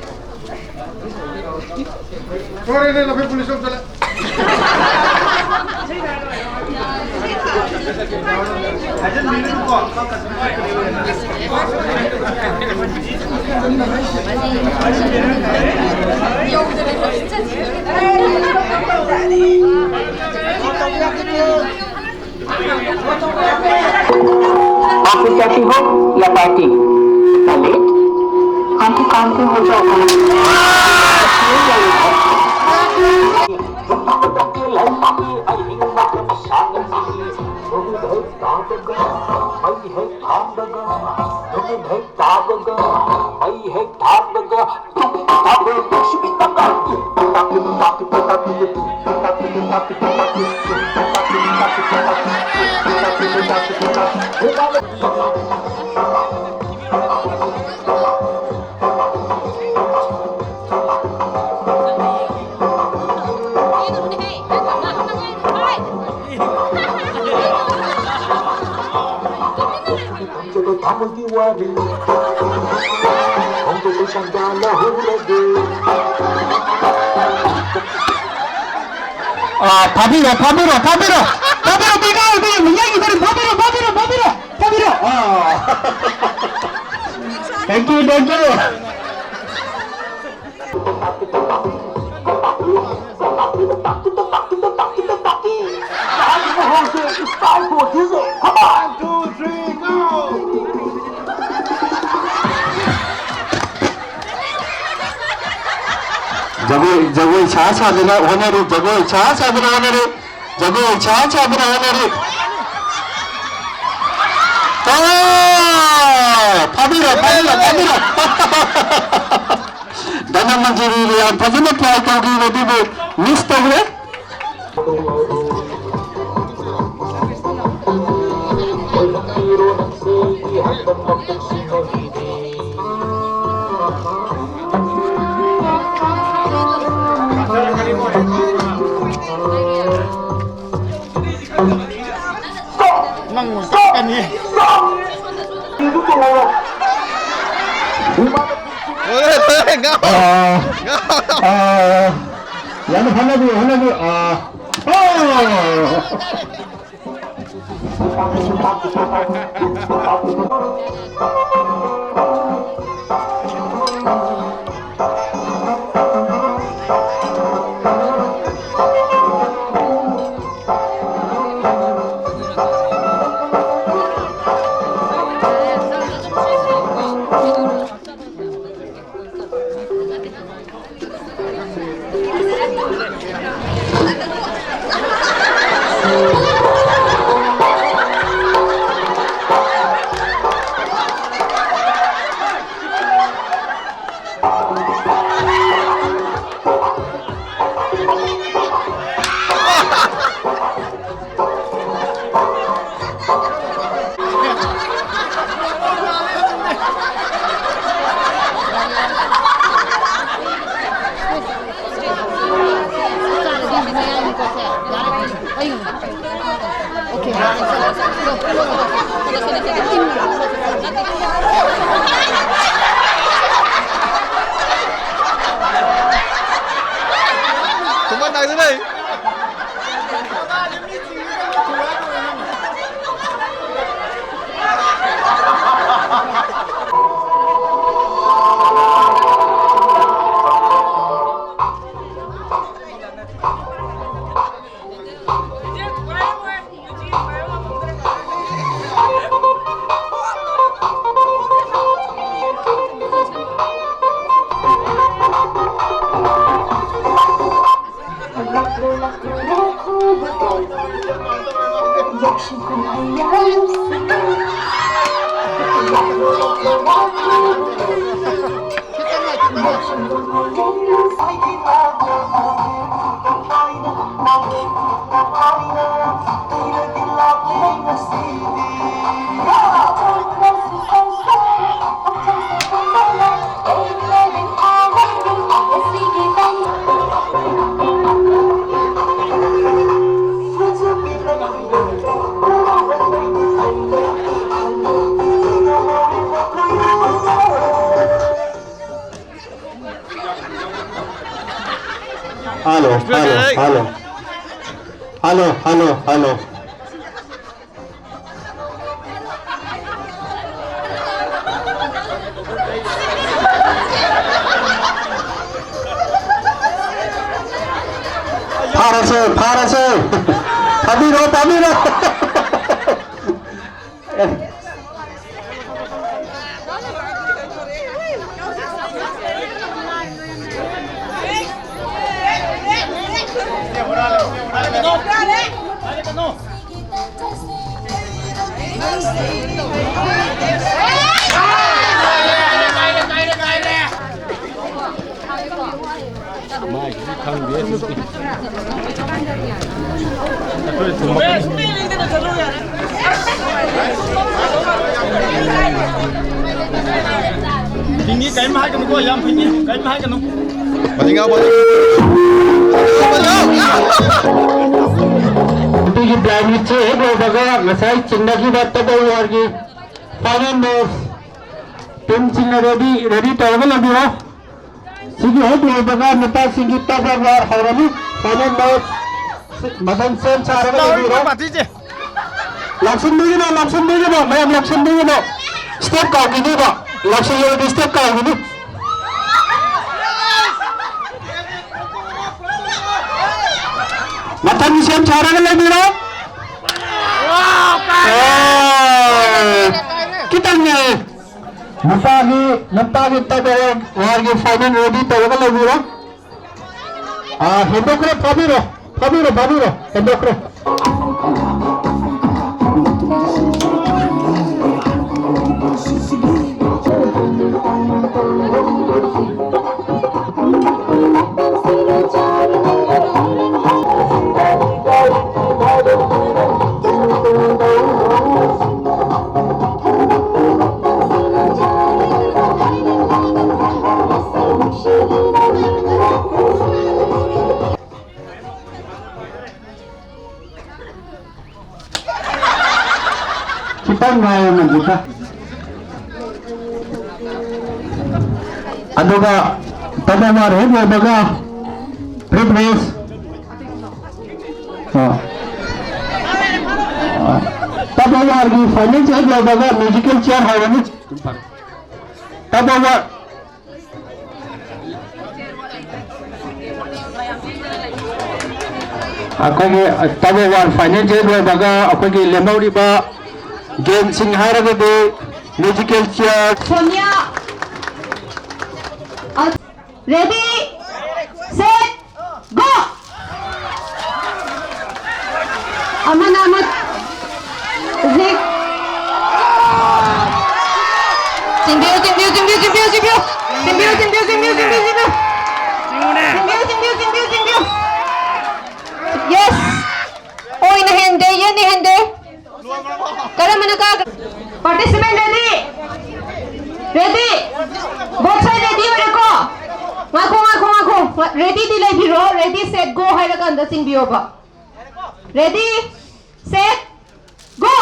ꯁꯣꯏꯔꯦꯅꯦ, ꯂꯝꯐꯦꯜ ꯄꯨꯂꯤꯁ ꯆꯠꯂꯦ꯫ ऑफिस जाती हो या पार्टी? पहले आपको काम पे हो जाओ। ꯑꯥ, ꯐꯥꯕꯤꯔꯣ, ꯐꯥꯕꯤꯔꯣ, ꯐꯥꯕꯤꯔꯣ, ꯐꯥꯕꯤꯔꯣ, ꯃꯤꯉꯥꯏ ꯑꯣꯏꯕ ꯌꯥꯝ ꯃꯤꯉꯥꯏꯒꯤ ꯃꯔꯝ, ꯐꯥꯕꯤꯔꯣ, ꯐꯥꯕꯤꯔꯣ, ꯐꯥꯕꯤꯔꯣ, ꯐꯥꯕꯤꯔꯣ, ꯑꯥ꯫ Thank you, thank you. One, two, three, go! ꯖꯒꯣꯏ ꯖꯒꯣꯏ ꯁꯥ ꯁꯥꯗꯅ ꯍꯣꯠꯅꯔꯤ, ꯖꯒꯣꯏ ꯁꯥ ꯁꯥꯗꯅ ꯍꯣꯠꯅꯔꯤ, ꯖꯒꯣꯏ ꯁꯥ ꯁꯥꯗꯅ ꯍꯣꯠꯅꯔꯤ꯫ ꯑꯥ! ꯐꯥꯕꯤꯔꯣ, ꯐꯥꯕꯤꯔꯣ, ꯐꯥꯕꯤꯔꯣ꯫ ꯙꯅꯃꯟꯖꯨꯔꯤꯅ ꯌꯥꯝ ꯐꯖꯅ try ꯇꯧꯈꯤꯕ ꯑꯗꯨꯕꯨ miss ꯇꯧꯈ꯭ꯔꯦ꯫ ꯅꯪ ꯆꯠꯀꯅꯤ꯫ ꯂꯣꯏꯔꯦ, ꯂꯣꯏꯔꯦ, ꯉꯥꯎ꯫ ꯑꯥ, ꯉꯥꯎ, ꯉꯥꯎ꯫ ꯑꯥ, ꯌꯥꯝꯅ ꯍꯣꯠꯅꯕꯤꯌꯨ, ꯍꯣꯠꯅꯕꯤꯌꯨ꯫ ꯑꯥ, ꯑꯥ꯫ ꯈꯨꯃꯟ ꯅꯥꯏꯗ ꯂꯩ꯫ Hello, hello, hello. Hello, hello, hello. ꯐꯥꯔꯁꯦ, ꯐꯥꯔꯁꯦ꯫ ꯐꯥꯕꯤꯔꯣ, ꯐꯥꯕꯤꯔꯣ꯫ ꯐꯤꯡꯉꯤ, ꯀꯔꯤꯝ ꯍꯥꯏꯒꯅꯨꯀꯣ, ꯌꯥꯝ ꯐꯤꯡꯉꯤ, ꯀꯔꯤꯝ ꯍꯥꯏꯒꯅꯨ꯫ ꯃꯅꯤꯡ ꯌꯥꯎꯕ꯫ ꯑꯗꯨꯒꯤ ꯕ꯭ꯂꯥꯏꯟ ꯃꯤꯠꯁꯦ ꯍꯦꯛ ꯂꯣꯏꯕꯒ ꯉꯁꯥꯏ ꯆꯤꯡꯅꯈꯤꯕ ꯇꯒ ꯋꯥꯔꯒꯤ ꯐꯥꯏꯅꯦꯜ ꯃꯦꯆ ꯇꯤꯝꯁꯤꯡꯅ ꯔꯦꯗꯤ, ꯔꯦꯗꯤ ꯇꯧꯔꯒ ꯂꯩꯕꯤꯔꯣ꯫ ꯁꯤꯒꯤ ꯍꯦꯛ ꯂꯣꯏꯕꯒ ꯅꯨꯄꯥꯁꯤꯡꯒꯤ ꯇꯒ ꯋꯥꯔ ꯍꯧꯔꯅꯤ꯫ ꯐꯥꯏꯅꯦꯜ ꯃꯦꯆ ꯃꯊꯪ ꯁꯦꯝ ꯁꯥꯔꯒ ꯂꯩꯕꯤꯔꯣ꯫ ꯄꯥꯔꯇꯤꯁꯦ꯫ ꯂꯥꯛꯁꯤꯟꯕꯤꯒꯅꯣ, ꯂꯥꯛꯁꯤꯟꯕꯤꯒꯅꯣ, ꯃꯌꯥꯝ ꯂꯥꯛꯁꯤꯟꯕꯤꯒꯅꯣ꯫ ꯁ꯭ꯇꯦꯞ ꯀꯥꯎꯈꯤꯅꯤꯕ꯫ ꯂꯥꯛꯁꯤꯜꯂꯨꯔꯗꯤ ꯁ꯭ꯇꯦꯞ ꯀꯥꯎꯈꯤꯅꯤ꯫ ꯃꯊꯪꯒꯤ ꯁꯦꯝ ꯁꯥꯔꯒ ꯂꯩꯕꯤꯔꯣ꯫ ꯑꯦ, ꯈꯤꯇꯪꯅꯦ꯫ ꯅꯨꯄꯥꯒꯤ, ꯅꯨꯄꯥꯒꯤ ꯇꯒ ꯋꯥꯔꯒꯤ ꯐꯥꯏꯅꯦꯜ ꯔꯦꯗꯤ ꯇꯧꯔꯒ ꯂꯩꯕꯤꯔꯣ꯫ ꯑꯥ, ꯍꯦꯟꯗꯣꯛꯈ꯭ꯔꯦ, ꯐꯥꯕꯤꯔꯣ, ꯐꯥꯕꯤꯔꯣ, ꯐꯥꯕꯤꯔꯣ, ꯍꯦꯟꯗꯣꯛꯈ꯭ꯔꯦ꯫ ꯉꯥꯏꯔꯦ ꯃꯟꯖꯤꯇꯥ꯫ ꯑꯗꯨꯒ ꯇꯕ ꯋꯥꯔ ꯍꯦꯛ ꯂꯣꯏꯕꯒ ꯔꯤꯐ꯭ꯔꯦꯁ꯫ ꯑꯥ꯫ ꯑꯥ꯫ ꯇꯕ ꯋꯥꯔꯒꯤ ꯐꯥꯏꯅꯦꯜꯁ ꯍꯦꯛ ꯂꯣꯏꯕꯒ ꯃ꯭ꯌꯨꯖꯤꯀꯦꯜ ꯆꯤꯌꯔ ꯍꯧꯔꯅꯤ꯫ ꯇꯕ ꯋꯥꯔ꯫ ꯑꯩꯈꯣꯏꯒꯤ ꯇꯕ ꯋꯥꯔ ꯐꯥꯏꯅꯦꯜꯁꯦ ꯂꯣꯏꯕꯒ ꯑꯩꯈꯣꯏꯒꯤ ꯂꯦꯝꯍꯧꯔꯤꯕ ꯒꯦꯝꯁꯤꯡ ꯍꯥꯏꯔꯒꯗꯤ musical chair. Sonia, ready, set, go! ꯑꯃꯅ ꯑꯃ ꯍꯧꯖꯤꯛ ꯆꯤꯡꯕꯤꯌꯨ, ꯆꯤꯡꯕꯤꯌꯨ, ꯆꯤꯡꯕꯤꯌꯨ, ꯆꯤꯡꯕꯤꯌꯨ, ꯆꯤꯡꯕꯤꯌꯨ꯫ ꯆꯤꯡꯕꯤꯌꯨ, ꯆꯤꯡꯕꯤꯌꯨ, ꯆꯤꯡꯕꯤꯌꯨ, ꯆꯤꯡꯕꯤꯌꯨ꯫ ꯆꯤꯡꯕꯤꯌꯨ, ꯆꯤꯡꯕꯤꯌꯨ, ꯆꯤꯡꯕꯤꯌꯨ, ꯆꯤꯡꯕꯤꯌꯨ꯫ Yes! ꯑꯣꯏꯅ ꯍꯦꯟꯗꯦ, ꯌꯦꯠꯅ ꯍꯦꯟꯗꯦ꯫ ꯀꯔꯝꯕꯅ ꯀꯥꯒ-, participant ready? Ready? Both side ready ꯑꯣꯏꯔꯦꯀꯣ? ꯉꯥꯏꯈꯣ, ꯉꯥꯏꯈꯣ, ꯉꯥꯏꯈꯣ꯫ Ready ꯗꯤ ꯂꯩꯕꯤꯔꯣ꯫ Ready, set, go ꯍꯥꯏꯔ ꯀꯥꯟꯗ ꯆꯤꯡꯕꯤꯌꯣꯕ꯫ Ready, set, go!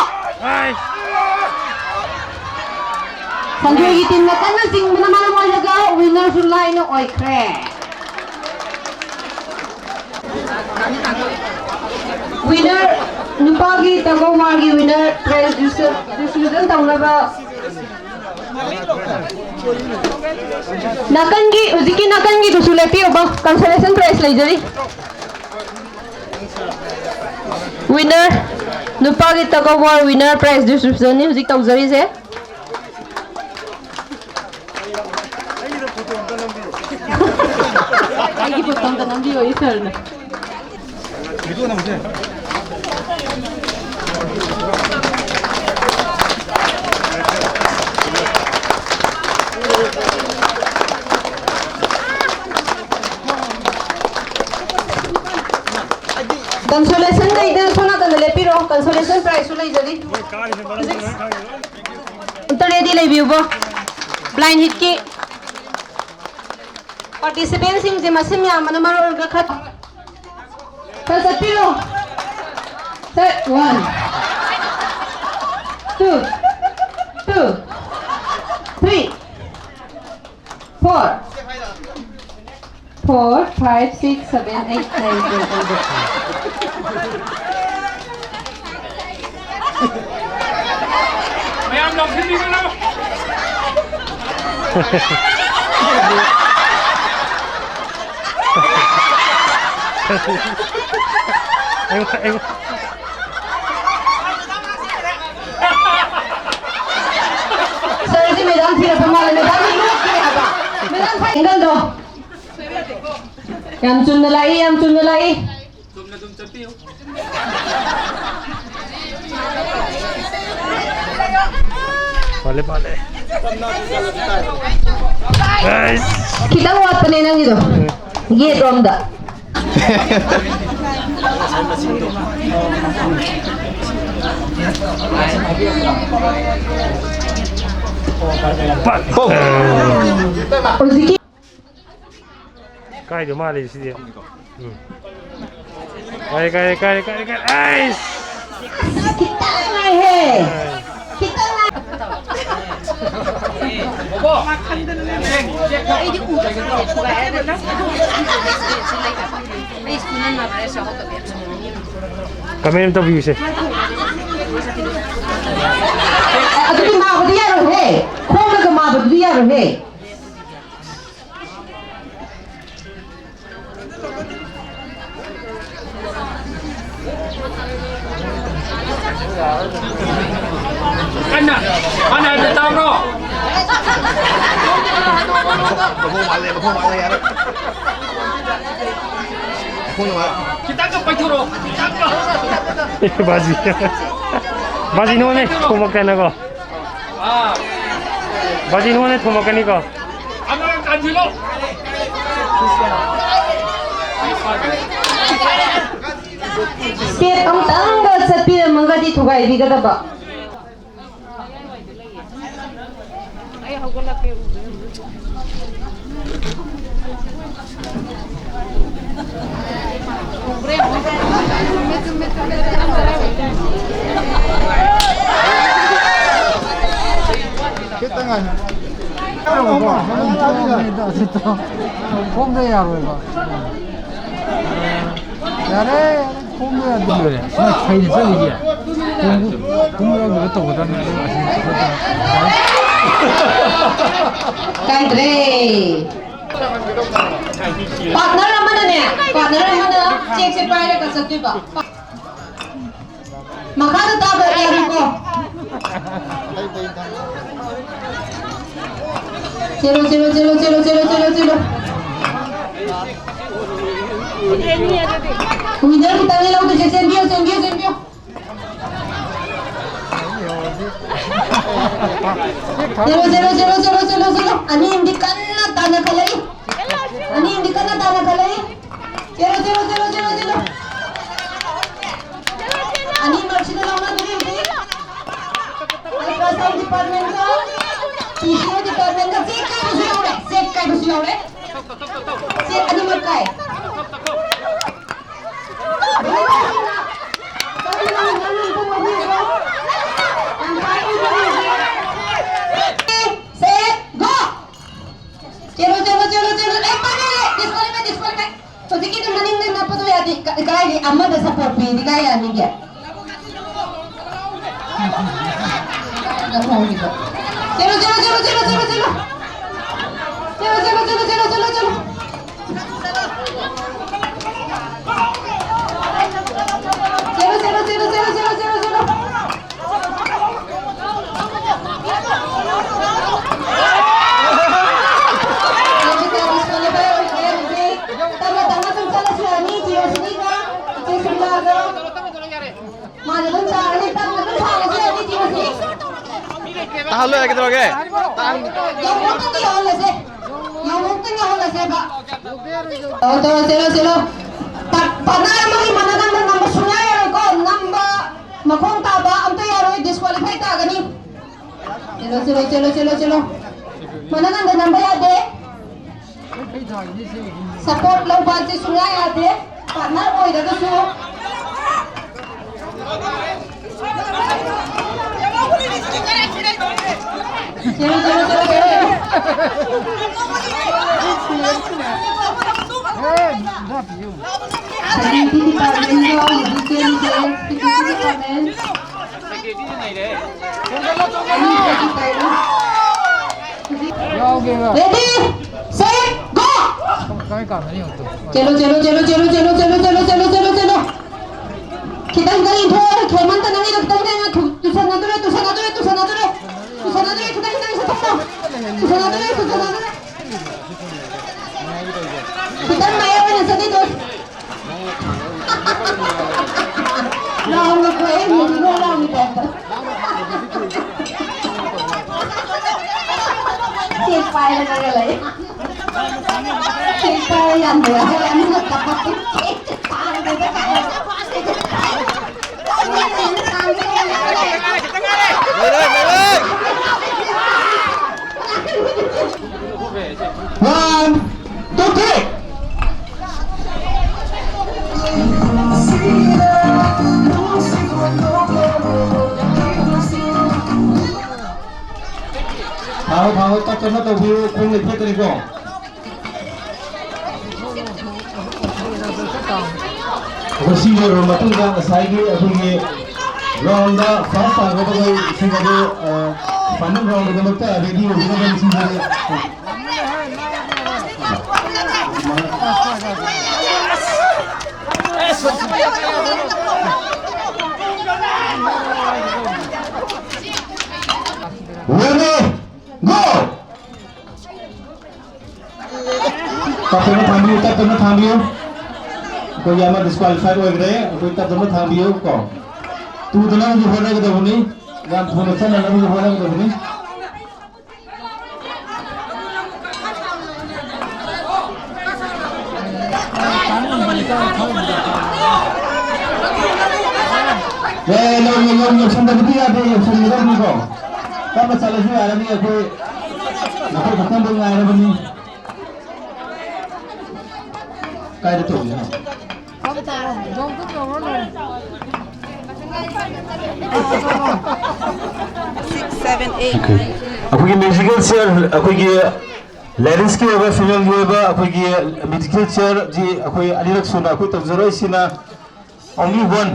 ꯁꯟꯖꯣꯏꯒꯤ team ꯅ ꯀꯟꯅ ꯆꯤꯡꯕꯅ ꯃꯔꯝ ꯑꯣꯏꯔꯒ winner ꯁꯨ ꯂꯥꯏꯅ ꯑꯣꯏꯈ꯭ꯔꯦ꯫ Winner, ꯅꯨꯄꯥꯒꯤ tug of war ꯒꯤ winner prize distribution ꯇꯧꯅꯕ ꯅꯥꯀꯟꯒꯤ, ꯍꯧꯖꯤꯛꯀꯤ ꯅꯥꯀꯟꯒꯤꯗꯨꯁꯨ ꯂꯦꯞꯄꯤꯌꯨꯕ, consolation prize ꯂꯩꯖꯔꯤ꯫ Winner, ꯅꯨꯄꯥꯒꯤ tug of war winner prize distribution ꯅꯤ ꯍꯧꯖꯤꯛ ꯇꯧꯖꯔꯤꯁꯦ꯫ ꯑꯩꯒꯤ photo ꯑꯝꯇ ꯅꯝꯕꯤꯌꯣ, sir ꯅ꯫ Consolation ꯂꯩꯗꯅ ꯁꯣꯝ ꯅꯥꯀꯟꯗ ꯂꯦꯞꯄꯤꯔꯣ, consolation prize ꯁꯨ ꯂꯩꯖꯔꯤ꯫ ꯑꯝꯇ ready ꯂꯩꯕꯤꯌꯨꯕꯣ꯫ Blind hit ꯀꯤ participant ꯁꯤꯡꯁꯦ ꯃꯁꯤꯡ ꯌꯥꯝꯕꯅ ꯃꯔꯝ ꯑꯣꯏꯔꯒ ꯈꯔ, ꯈꯔ ꯆꯠꯄꯤꯔꯣ꯫ Set one. Two, two, three, four, four, five, six, seven, eight, nine, ten, eleven. ꯃꯌꯥꯝ ꯂꯧꯁꯤꯟꯕꯤꯒꯅꯨ꯫ ꯑꯩꯉꯣꯟ-, ꯑꯩꯉꯣꯟ-, ꯁꯔꯁꯤ ꯃꯦꯗꯥꯝ ꯊꯤꯔꯛꯄ ꯃꯥꯜꯂꯦ꯫ ꯃꯦꯗꯥꯝ ꯅꯣꯛꯇ꯭ꯔꯦ ꯍꯥꯏꯕ꯫ ꯃꯦꯗꯥꯝ ꯐꯥꯏꯅꯦꯜꯗꯣ꯫ ꯌꯥꯝ ꯆꯨꯝꯅ ꯂꯥꯛꯏ, ꯌꯥꯝ ꯆꯨꯝꯅ ꯂꯥꯛꯏ꯫ ꯆꯨꯝꯅ ꯑꯗꯨꯝ ꯆꯠꯄꯤꯌꯨ꯫ ꯄꯥꯜꯂꯦ, ꯄꯥꯜꯂꯦ꯫ ꯑꯩꯁ꯫ ꯈꯤꯇꯪ ꯋꯥꯠꯄꯅꯦ ꯅꯪꯒꯤꯗꯣ꯫ ꯌꯦꯠꯂꯣꯝꯗ꯫ ꯄꯥꯛ꯫ ꯍꯧꯖꯤꯛꯀꯤ ꯀꯥꯏꯗ ꯃꯥꯜꯂꯤ ꯁꯤꯗꯤ? ꯎꯝ꯫ ꯀꯥꯏ, ꯀꯥꯏ, ꯀꯥꯏ, ꯀꯥꯏ, ꯀꯥꯏ? ꯑꯩꯁ! ꯈꯤꯇꯪ ꯉꯥꯏꯍꯦ꯫ ꯈꯤꯇꯪ ꯉꯥꯏ-, ꯀꯃꯦꯟ ꯑꯝ ꯇꯧꯕꯤꯌꯨꯁꯦ꯫ ꯑꯗꯨꯗꯤ ꯃꯥꯕꯗꯤ ꯌꯥꯔꯣꯏꯍꯦ꯫ ꯈꯣꯡꯅꯒ ꯃꯥꯕꯗꯨꯗꯤ ꯌꯥꯔꯣꯏꯍꯦ꯫ ꯀꯟꯅ, ꯀꯟꯅ ꯍꯥꯏꯕꯗ ꯇꯥꯕ꯭ꯔꯣ? ꯃꯈꯣꯡ ꯋꯥꯠꯂꯦ, ꯃꯈꯣꯡ ꯋꯥꯠꯂꯦ, ꯌꯥꯔꯦ꯫ ꯃꯈꯣꯡ ꯋꯥꯠꯂꯦ꯫ ꯈꯤꯇꯪꯒ ꯄꯩꯊꯣꯔꯛꯑꯣ, ꯈꯤꯇꯪꯒ꯫ ꯑꯦ, ꯕꯥꯖꯤ꯫ ꯕꯥꯖꯤ, ꯅꯉꯣꯟꯗ ꯊꯣꯝꯃꯛꯇꯅꯀꯣ꯫ ꯑꯥ꯫ ꯕꯥꯖꯤ, ꯅꯉꯣꯟꯗ ꯊꯣꯝꯃꯛꯀꯅꯤꯀꯣ꯫ ꯑꯃ ꯀꯥꯟꯁꯤꯜꯂꯣ꯫ ꯁ꯭ꯇꯦꯞ ꯑꯃꯇꯪꯒ ꯆꯠꯄꯤꯔꯝꯃꯒꯗꯤ ꯊꯨꯒꯥꯏꯕꯤꯒꯗꯕ꯫ ꯑꯩ ꯍꯧꯒꯠꯂꯛꯀꯦ꯫ ꯈꯣꯡꯗ ꯌꯥꯔꯣꯏꯕ꯫ ꯌꯥꯔꯦ, ꯈꯣꯡꯗ ꯌꯥꯗꯦ꯫ ꯂꯣꯏꯔꯦ꯫ ꯁꯨꯃꯥꯏꯅ ꯐꯩꯅ ꯆꯠꯂꯤꯁꯦ꯫ ꯈꯣꯡ-, ꯈꯣꯡ ꯌꯥꯎꯗꯕ ꯇꯧꯒꯗꯕꯅꯤ꯫ ꯑꯗꯨ ꯑꯁꯤ ꯀꯥꯏꯗ꯭ꯔꯦ꯫ ꯄꯥꯔꯠꯅꯔ ꯑꯃꯅꯅꯦ, ꯄꯥꯔꯠꯅꯔ ꯑꯃꯅ ꯆꯦꯛꯁꯦ ꯄꯥꯏꯔꯒ ꯆꯠꯇꯣꯏꯕ꯫ ꯃꯈꯥꯗ ꯇꯥꯕ ꯌꯥꯔꯤꯀꯣ? ꯆꯦꯜꯂꯣ, ꯆꯦꯜꯂꯣ, ꯆꯦꯜꯂꯣ꯫ ꯋꯤꯅꯔ ꯈꯤꯇꯪꯅꯦ ꯂꯧꯗꯣꯏꯁꯦ꯫ ꯆꯦꯟꯕꯤꯌꯣ, ꯆꯦꯟꯕꯤꯌꯣ, ꯆꯦꯟꯕꯤꯌꯣ꯫ ꯆꯦꯜꯂꯣ, ꯆꯦꯜꯂꯣ, ꯆꯦꯜꯂꯣ꯫ ꯑꯅꯤ ꯑꯃꯗꯤ ꯀꯟꯅ ꯇꯥꯟꯅꯈꯠꯂꯛꯏ꯫ ꯑꯅꯤ ꯑꯃꯗꯤ ꯀꯟꯅ ꯇꯥꯟꯅꯈꯠꯂꯛꯏ꯫ ꯆꯦꯜꯂꯣ, ꯆꯦꯜꯂꯣ, ꯆꯦꯜꯂꯣ, ꯆꯦꯜꯂꯣ, ꯆꯦꯜꯂꯣ꯫ ꯑꯅꯤꯃꯛꯁꯤꯗ ꯂꯧꯅꯗꯣꯔꯤ ꯍꯧꯖꯤꯛ꯫ Ultrasound department ꯀ P C O department ꯀ ꯆꯦꯛ ꯀꯥꯏꯕꯁꯨ ꯌꯥꯎꯔꯦ, ꯆꯦꯛ ꯀꯥꯏꯕꯁꯨ ꯌꯥꯎꯔꯦ꯫ ꯆꯦꯛ ꯑꯅꯤꯃꯛ ꯀꯥꯏ꯫ Set, go! ꯆꯦꯜꯂꯣ, ꯆꯦꯜꯂꯣ, ꯆꯦꯜꯂꯣ, ꯆꯦꯜꯂꯣ꯫ ꯑꯦ, ꯄꯥꯏꯔꯦ, disqualify, disqualify꯫ ꯍꯧꯖꯤꯛꯀꯤꯗꯨ ꯃꯅꯤꯡꯗ ꯅꯞꯄꯗꯣ ꯌꯥꯗꯦ꯫ ꯀ-, ꯀꯥꯏꯗꯤ ꯑꯃꯗ support ꯄꯤꯗꯤ ꯀꯥꯏ ꯌꯥꯅꯤꯒꯦ? ꯆꯦꯜꯂꯣ, ꯆꯦꯜꯂꯣ, ꯆꯦꯜꯂꯣ꯫ ꯆꯦꯜꯂꯣ, ꯆꯦꯜꯂꯣ, ꯆꯦꯜꯂꯣ, ꯆꯦꯜꯂꯣ, ꯆꯦꯜꯂꯣ꯫ ꯆꯦꯜꯂꯣ, ꯆꯦꯜꯂꯣ, ꯆꯦꯜꯂꯣ, ꯆꯦꯜꯂꯣ, ꯆꯦꯜꯂꯣ꯫ ꯇꯞꯅ ꯇꯞꯅ ꯁꯨꯝ ꯆꯠꯂꯁꯨ ꯌꯥꯅꯤ, ꯊꯤꯔꯣꯁꯤꯅꯤꯒ, ꯏꯆꯦ ꯁꯨꯅꯤꯇꯥꯒ꯫ ꯃꯥꯅ ꯑꯗꯨꯝ ꯇꯥꯔꯅꯤ, ꯇꯞꯅ ꯑꯗꯨꯝ ꯊꯥꯔꯁꯨ ꯌꯥꯅꯤ, ꯊꯤꯔꯣꯁꯤ꯫ ꯇꯥꯍꯜꯂꯣ, ꯌꯥꯏ, ꯀꯩꯗꯧꯔꯒꯦ? ꯇꯥꯍꯟ- ꯌꯥꯎꯍꯧꯗꯪ ꯌꯥꯎꯍꯜꯂꯁꯦ꯫ ꯌꯥꯎꯍꯧꯗꯪ ꯌꯥꯎꯍꯜꯂꯁꯦꯕ꯫ ꯇꯧꯔꯣ, ꯇꯧꯔꯣ, ꯆꯦꯜꯂꯣ, ꯆꯦꯜꯂꯣ꯫ ꯄꯥ-, ꯄꯥꯔꯠꯅꯔ ꯑꯃꯒꯤ ꯃꯅꯥꯀꯟꯗ ꯅꯝꯕ ꯁꯨꯡꯌꯥ ꯌꯥꯔꯣꯏꯀꯣ꯫ ꯅꯝꯕ ꯃꯈꯣꯡ ꯇꯥꯕ ꯑꯝꯇ ꯌꯥꯔꯣꯏ, disqualify ꯇꯥꯒꯅꯤ꯫ ꯆꯦꯜꯂꯣ, ꯆꯦꯜꯂꯣ, ꯆꯦꯜꯂꯣ, ꯆꯦꯜꯂꯣ, ꯆꯦꯜꯂꯣ꯫ ꯃꯅꯥꯀꯟꯗ ꯅꯝꯕ ꯌꯥꯗꯦ꯫ Support ꯂꯧꯕ ꯑꯁꯤ ꯁꯨꯡꯌꯥ ꯌꯥꯗꯦ꯫ ꯄꯥꯔꯠꯅꯔ ꯑꯣꯏꯔꯒꯁꯨ꯫ Seventy department ko, hijiki department. Ready, set, go! ꯆꯦꯜꯂꯣ, ꯆꯦꯜꯂꯣ, ꯆꯦꯜꯂꯣ꯫ ꯈꯤꯇꯪ, ꯈꯤꯇꯪ ꯏꯟꯊꯣꯛꯑꯣ, ꯈꯦꯃꯟꯇ, ꯅꯪꯒꯤꯗꯣ ꯈꯤꯇꯪ, ꯈꯤꯇꯪ ꯇꯨꯁꯟꯅꯗꯣꯔꯦ, ꯇꯨꯁꯟꯅꯗꯣꯔꯦ, ꯇꯨꯁꯟꯅꯗꯣꯔꯦ꯫ ꯇꯨꯁꯟꯅꯗꯣꯔꯦ, ꯈꯤꯇꯪ, ꯈꯤꯇꯪ ꯏꯟꯊꯣꯛꯑꯣ꯫ ꯇꯨꯁꯟꯅꯗꯣꯔꯦ, ꯇꯨꯁꯟꯅꯗꯣꯔꯦ꯫ ꯈꯤꯇꯪ ꯃꯌꯥꯏ ꯑꯣꯏꯅ ꯆꯠꯂꯤꯗꯣ꯫ ꯂꯥꯎꯅ ꯀꯣꯏ ꯃꯤꯅꯣ ꯂꯥꯎꯅ ꯇꯥꯏꯞꯇ꯫ ꯆꯦꯛ ꯄꯥꯏꯔꯒ ꯂꯩ꯫ ꯆꯦꯛ ꯄꯥꯏꯔ ꯌꯥꯟꯕ ꯌꯥꯎꯔꯦ꯫ ꯑꯅꯤꯃꯛ ꯀꯥꯞꯄꯛꯄ꯫ ꯆꯦꯛ ꯄꯥꯏꯔꯒ ꯂꯩ꯫ One, two, three. ꯊꯥꯔꯣ, ꯊꯥꯔꯣ, ꯇꯞ ꯇꯞꯅ ꯇꯧꯕꯤꯌꯨ, ꯈꯣꯡ ꯂꯩꯊꯦꯛꯀꯅꯤꯀꯣ꯫ ꯑꯩꯈꯣꯏ ꯁꯤ ꯂꯣꯏꯔꯕ ꯃꯇꯨꯡꯗ ꯉꯁꯥꯏꯒꯤ ꯑꯩꯈꯣꯏꯒꯤ ꯔꯥꯎꯟꯗ ꯐꯥꯔꯁ ꯇꯥꯒꯗꯕꯁꯤꯡ ꯑꯗꯨ, ꯑ, ꯐꯥꯏꯅꯦꯜ ꯔꯥꯎꯟꯒꯤꯗꯃꯛꯇ ꯔꯦꯗꯤ ꯑꯣꯏꯕꯤꯅꯕ ꯅꯤꯡꯁꯤꯡꯖꯔꯤ꯫ Ready, go! ꯇꯞꯇꯅ ꯊꯥꯡꯕꯤꯌꯨ, ꯇꯞꯇꯅ ꯊꯥꯡꯕꯤꯌꯨ꯫ ꯑꯩꯈꯣꯏꯒꯤ ꯑꯃ ꯗꯤꯁꯀ꯭ꯋꯥꯂꯤꯐꯥꯏ ꯑꯣꯏꯈ꯭ꯔꯦ꯫ ꯑꯩꯈꯣꯏ ꯇꯞꯇꯅ ꯊꯥꯡꯕꯤꯌꯨ ꯀꯣ꯫ ꯇꯨꯗꯅꯕꯁꯨ ꯍꯣꯠꯅꯒꯗꯕꯅꯤ꯫ ꯌꯥꯝ ꯊꯨꯅ ꯆꯠꯅꯅꯕꯁꯨ ꯍꯣꯠꯅꯒꯗꯕꯅꯤ꯫ ꯌꯥꯏ, ꯌꯥꯏ, ꯌꯥꯏ, ꯌꯥꯏ, ꯌꯧꯁꯟꯗꯕꯗꯤ ꯌꯥꯗꯦ, ꯌꯧꯁꯟꯒꯗꯕꯅꯤꯀꯣ꯫ ꯇꯞꯅ ꯆꯠꯂꯁꯨ ꯌꯥꯔꯅꯤ, ꯑꯩꯈꯣꯏ ꯅꯈꯣꯏ ꯈꯛꯇꯪꯗ ꯉꯥꯏꯔꯕꯅꯤ꯫ ꯀꯥꯏꯗ ꯇꯧꯔꯤꯅꯣ? Seven, eight, okay. Nine. ꯑꯩꯈꯣꯏꯒꯤ ꯃ꯭ꯌꯨꯖꯤꯀꯦꯜ ꯆꯤꯌꯔ, ꯑꯩꯈꯣꯏꯒꯤ ꯂꯦꯗꯤꯁꯀꯤ ꯑꯣꯏꯕ, ꯐꯤꯃꯦꯜꯒꯤ ꯑꯣꯏꯕ ꯑꯩꯈꯣꯏꯒꯤ ꯃ꯭ꯌꯨꯖꯤꯀꯦꯜ ꯆꯤꯌꯔꯗꯤ ꯑꯩꯈꯣꯏ ꯑꯅꯤꯔꯛ ꯁꯨꯅ ꯑꯩꯈꯣꯏ ꯇꯧꯖꯔꯣꯏ꯫ ꯁꯤꯅ only one.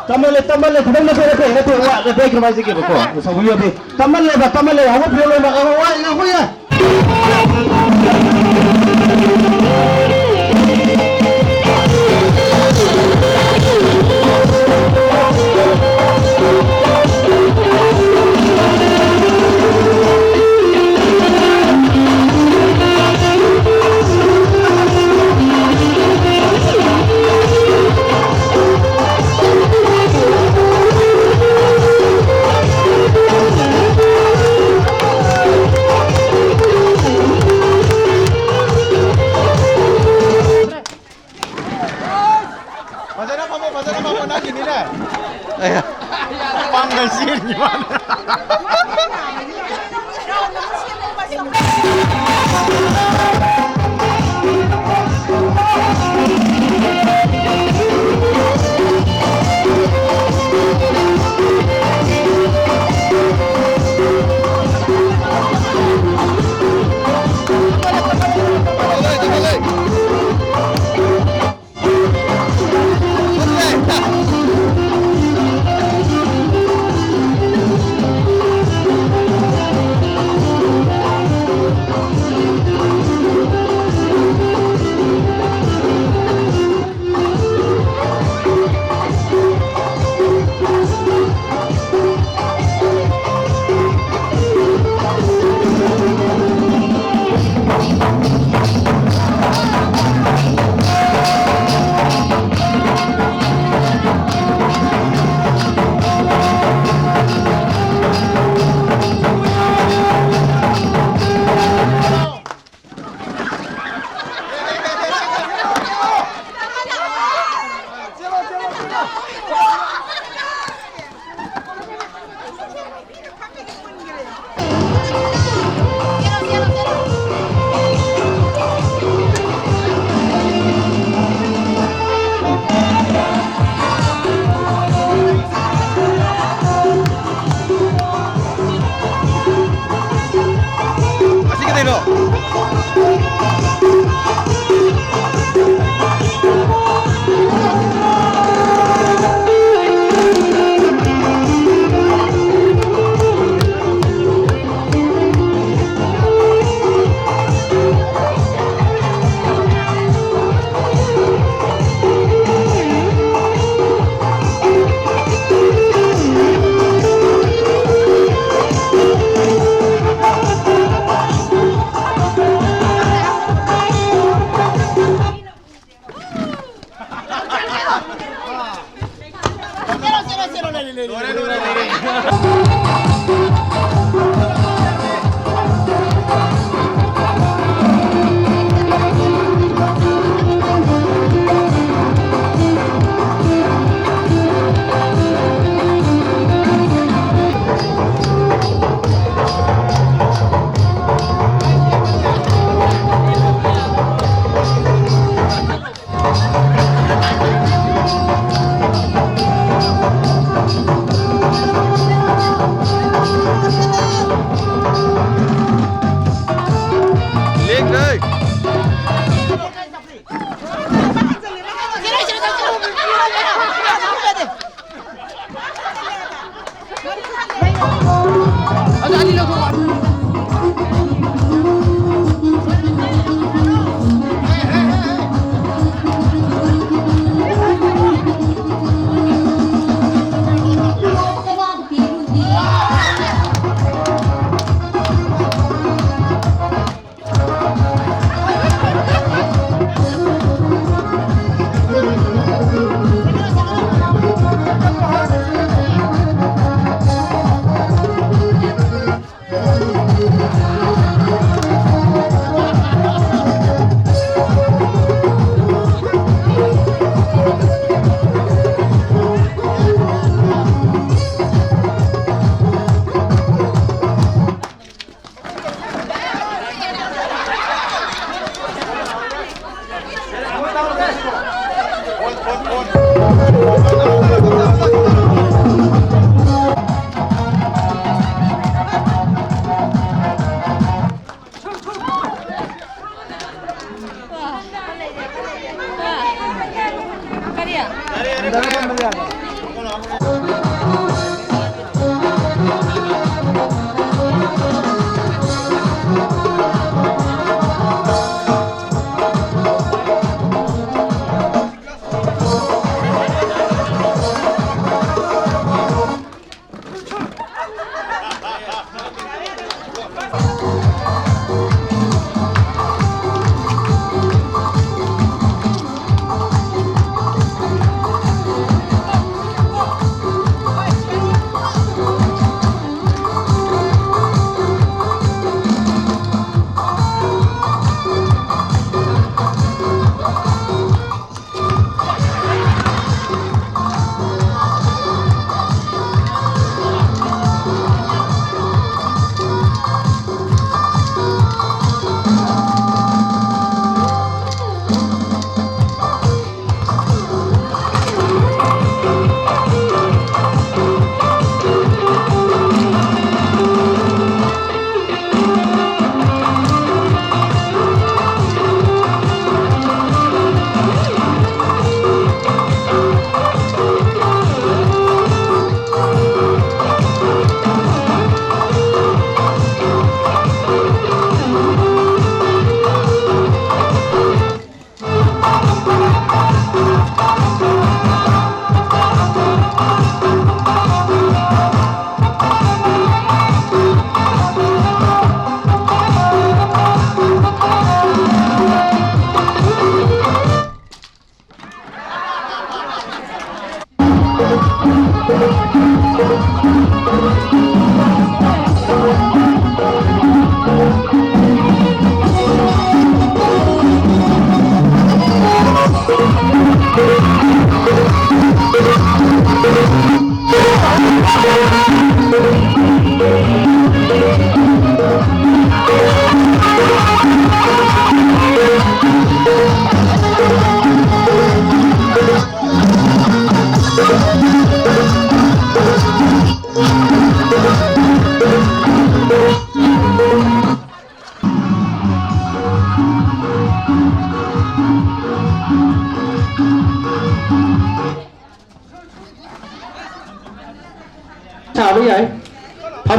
ꯇꯝꯍꯜꯂꯦ, ꯇꯝꯍꯜꯂꯦ, ꯈꯤꯇꯪ ꯅꯠꯇꯦ, ꯅꯠꯇꯦ, ꯅꯠꯇꯦ, ꯋꯥ, ꯅꯠꯇꯦ, ꯑꯩ ꯀꯩꯅꯣ ꯍꯥꯏꯖꯒꯦꯕꯀꯣ, ꯁꯥꯎꯕꯤꯌꯨ ꯌꯥꯗꯦ꯫ ꯇꯝꯍꯜꯂꯦꯕ, ꯇꯝꯍꯜꯂꯦ, ꯍꯧꯒꯠꯄꯤꯔꯣ ꯂꯣꯏꯅꯃꯛ, ꯑꯉꯥꯡ ꯋꯥ, ꯉꯥꯏꯈꯣ, ꯌꯥ꯫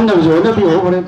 ꯅꯪꯁꯨ ꯍꯣꯠꯅꯕꯤꯌꯨ ꯍꯣꯔꯦꯟ꯫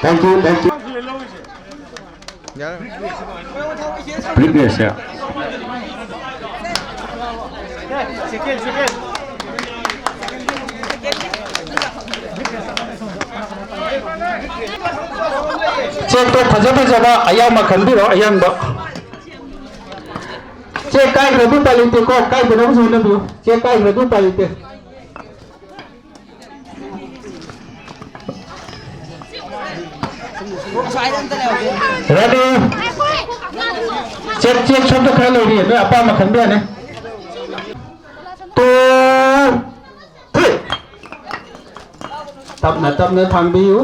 Thank you, thank you. ꯌꯥꯔꯦ꯫ ꯔꯤꯒ꯭ꯔꯦꯁꯁꯦ꯫ ꯆꯦꯛꯇꯣ ꯐꯖ ꯐꯖꯕ ꯑꯌꯥꯝꯕ ꯈꯟꯕꯤꯔꯣ, ꯑꯌꯥꯝꯕ꯫ ꯆꯦꯛ ꯀꯥꯏꯈ꯭ꯔꯗꯤ ꯎꯄꯥꯏ ꯂꯩꯇꯦꯀꯣ, ꯀꯥꯏꯗꯅꯕꯁꯨ ꯍꯣꯠꯅꯕꯤꯌꯨ꯫ ꯆꯦꯛ ꯀꯥꯏꯈ꯭ꯔꯗꯤ ꯎꯄꯥꯏ ꯂꯩꯇꯦ꯫ Ready? ꯆꯦꯛ, ꯆꯦꯛ ꯁꯣꯝꯗ ꯈꯔ ꯂꯩꯔꯤ, ꯅꯣꯏ ꯑꯄꯥꯝꯕ ꯈꯟꯕ ꯌꯥꯅꯤ꯫ Two, three. ꯇꯞꯅ, ꯇꯞꯅ ꯊꯥꯡꯕꯤꯌꯨ꯫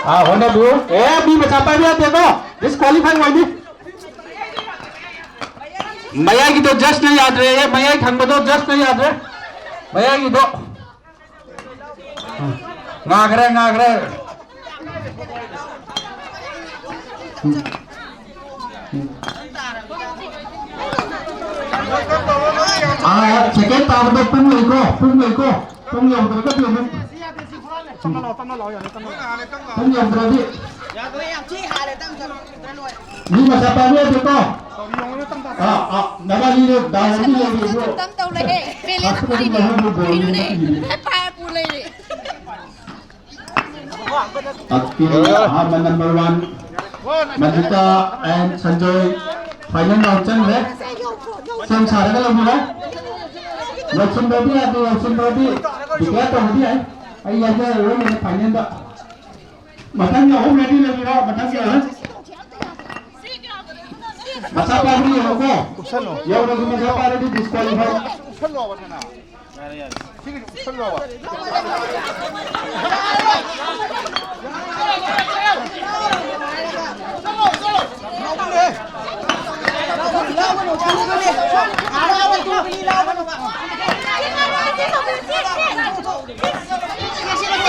ꯑꯥ, ꯍꯣꯠꯅꯕꯤꯌꯨ꯫ ꯑꯦ, ꯃꯤ ꯃꯆꯥ ꯄꯥꯏꯕ ꯌꯥꯗꯦꯀꯣ, disqualify ꯑꯣꯏꯅꯤ꯫ ꯃꯌꯥꯏꯒꯤꯗꯣ ꯖꯁꯅ ꯌꯥꯗ꯭ꯔꯦ, ꯃꯌꯥꯏ ꯊꯪꯕꯗꯣ ꯖꯁꯅ ꯌꯥꯗ꯭ꯔꯦ꯫ ꯃꯌꯥꯏꯒꯤꯗꯣ꯫ ꯉꯥꯈ꯭ꯔꯦ, ꯉꯥꯈ꯭ꯔꯦ꯫ ꯑꯥ, second ꯇꯥꯕꯗꯣ ꯄꯨꯡ ꯂꯩꯀꯣ, ꯄꯨꯡ ꯂꯩꯀꯣ, ꯄꯨꯡ ꯌꯧꯗ꯭ꯔꯒꯗꯤ ꯑꯃꯨꯛ꯫ ꯄꯨꯡ ꯌꯧꯗ꯭ꯔꯗꯤ꯫ ꯃꯤ ꯃꯆꯥ ꯄꯥꯏꯕ ꯌꯥꯗꯦꯀꯣ꯫ ꯑꯥ, ꯑꯥ, ꯅꯕꯥꯅꯤꯗꯣ ꯗꯥꯎ ꯑꯃꯗꯤ ꯂꯩꯔꯤꯕ꯭ꯔꯣ? ꯇꯝ ꯇꯧ ꯂꯩꯔꯦ꯫ ꯄꯦꯂꯦꯟ ꯐꯥꯁ ꯄꯨꯔꯤꯅꯦ꯫ ꯀꯩꯅꯣꯅꯦ? ꯄꯥꯏ ꯄꯨ ꯂꯩꯔꯦ꯫ ꯑꯍꯥꯟꯕ number one, ꯃꯟꯖꯨꯇꯥ and Sanjoy final round ꯆꯪꯈ꯭ꯔꯦ꯫ ꯁꯦꯝ ꯁꯥꯔꯒ ꯂꯩꯕꯤꯔꯣ꯫ ꯌꯧꯁꯤꯟꯕꯗꯤ ꯌꯥꯗꯦ, ꯌꯧꯁꯤꯟꯕꯗꯤ declare ꯇꯧꯕꯗꯤ ꯌꯥꯏ꯫ ꯑꯩ ꯌꯥꯖꯔꯔꯣꯏ ꯃꯣꯏꯅ finalꯗ꯫ ꯃꯊꯪꯒꯤ ꯑꯍꯨꯝ ready ꯂꯩꯕꯤꯔꯣ, ꯃꯊꯪꯒꯤ ꯑꯍꯨꯝ꯫ ꯃꯆꯥ ꯄꯥꯏꯕꯗꯤ ꯌꯦꯡꯉꯣꯀꯣ꯫ ꯌꯧꯔꯁꯨ ꯃꯆꯥ ꯄꯥꯏꯔꯗꯤ disqualify꯫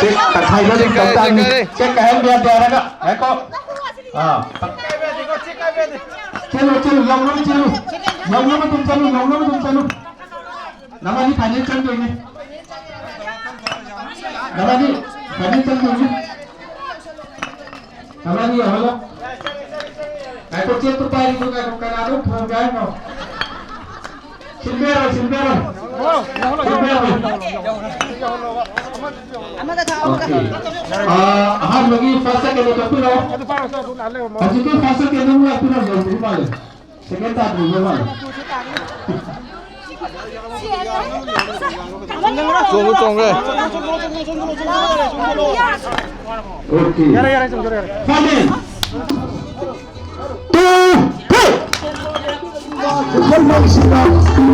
ꯆꯦꯛ ꯇꯪꯈꯥꯏ ꯈꯔꯗꯤ ꯇꯧ ꯇꯥꯕꯅꯤ꯫ ꯆꯦꯛ ꯀꯥꯏꯍꯟꯕ ꯌꯥꯗꯦ ꯍꯥꯏꯔꯒ꯫ ꯉꯥꯏꯈꯣ꯫ ꯑꯥ꯫ ꯆꯦꯜꯂꯨ, ꯆꯦꯜꯂꯨ, ꯌꯧꯅꯕ ꯆꯦꯜꯂꯨ꯫ ꯌꯧꯅꯕ ꯑꯗꯨꯝ ꯆꯦꯜꯂꯨ, ꯌꯧꯅꯕ ꯑꯗꯨꯝ ꯆꯦꯜꯂꯨ꯫ ꯅꯕꯥꯅꯤ final ꯆꯪꯗꯣꯏꯅꯤ꯫ ꯅꯕꯥꯅꯤ final ꯆꯪꯗꯣꯏꯅꯤ꯫ ꯀꯃꯥꯏꯅ ꯌꯧꯍꯜꯂꯣ? ꯉꯥꯏꯈꯣ, ꯆꯦꯛꯇꯣ ꯄꯥꯏꯔꯤꯗꯣ ꯉꯥꯏꯈꯣ, ꯀꯅꯥꯅꯣ ꯊꯣꯡꯒꯦ ꯍꯥꯏꯅꯣ? ꯁꯤꯟꯕꯤꯔꯣ, ꯁꯤꯟꯕꯤꯔꯣ꯫ ꯁꯤꯟꯕꯤꯔꯣ꯫ ꯑꯃꯗ ꯊꯥꯎ, ꯑꯃꯗ ꯑꯣꯀꯦ꯫ ꯊꯥꯎ꯫ ꯑꯥ, ꯑꯍꯥꯟꯕꯒꯤ first second ꯀꯛꯄꯤꯔꯣ꯫ ꯍꯧꯖꯤꯛꯀꯤ first second ꯑꯃ ꯂꯥꯛꯄꯤꯔꯣ, ꯌꯧꯗ꯭ꯔꯤ ꯃꯥꯜꯂꯦ꯫ Second ꯇꯥꯗ꯭ꯔꯤꯕ ꯃꯥꯜꯂꯦ꯫ ꯆꯣꯡꯉꯨ, ꯆꯣꯡꯉꯨ꯫ ꯑꯣꯀꯦ꯫ ꯌꯥꯔꯦ, ꯌꯥꯔꯦ, ꯆꯣꯡꯖꯔꯦ, ꯌꯥꯔꯦ꯫ Fighting! Two, three! ꯋꯥꯈꯜꯂꯣꯟꯁꯤꯡꯅ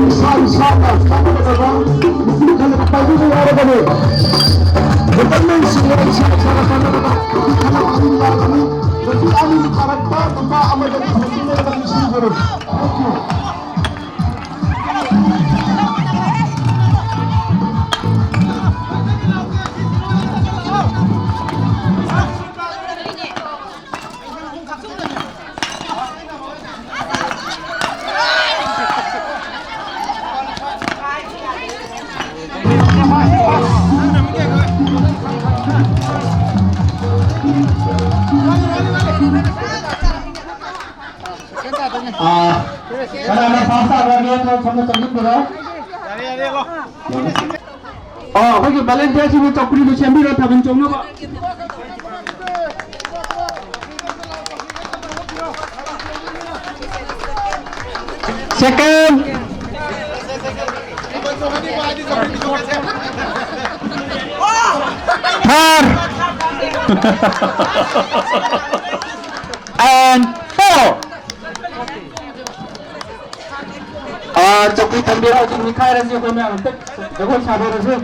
ꯏꯁꯥ ꯏꯁꯥꯅ ꯈꯪꯒꯗꯕ ꯅꯨꯄꯤ ꯈꯜꯂꯕ ꯄꯥꯏꯕꯤꯕ ꯌꯥꯎꯔꯒꯅꯤ꯫ ꯋꯥꯈꯜꯂꯣꯟꯁꯤꯡꯅ ꯏꯁꯥ ꯏꯁꯥꯅ ꯈꯪꯒꯗꯕ ꯅꯨꯄꯤ ꯈꯜꯂꯕ ꯑꯅꯤ ꯌꯥꯎꯔꯒꯅꯤ꯫ ꯅꯨꯄꯤ ꯑꯅꯤꯒꯤ ꯃꯔꯛꯇ ꯅꯨꯄꯥ ꯑꯃꯗ ꯊꯝꯖꯤꯟꯅꯔꯒ ꯅꯤꯡꯁꯤꯡꯖꯔꯨ꯫ Thank you. ꯑꯥ, ꯀꯅꯥꯅ first ꯇꯥꯕ꯭ꯔꯥ? ꯅꯦꯠ ꯁꯣꯝꯗ ꯆꯪꯁꯤꯟꯕꯤꯔꯣ꯫ ꯑꯥ, ꯑꯩꯈꯣꯏꯒꯤ volunteer ꯁꯤꯡꯅ ꯆꯧꯀ꯭ꯔꯤꯗꯨ ꯁꯦꯝꯕꯤꯔꯣ, ꯊꯥꯕꯜ ꯆꯣꯡꯅꯕ꯫ Second. Third. And four. ꯑꯥ, ꯆꯧꯀ꯭ꯔꯤ ꯊꯝꯕꯤꯔꯣ, ꯍꯧꯖꯤꯛ ꯅꯤꯛꯈꯥꯏꯔꯁꯤ, ꯑꯩꯈꯣꯏ ꯃꯌꯥꯝ ꯑꯝꯇ ꯖꯒꯣꯏ ꯁꯥꯗꯣꯔꯁꯤ꯫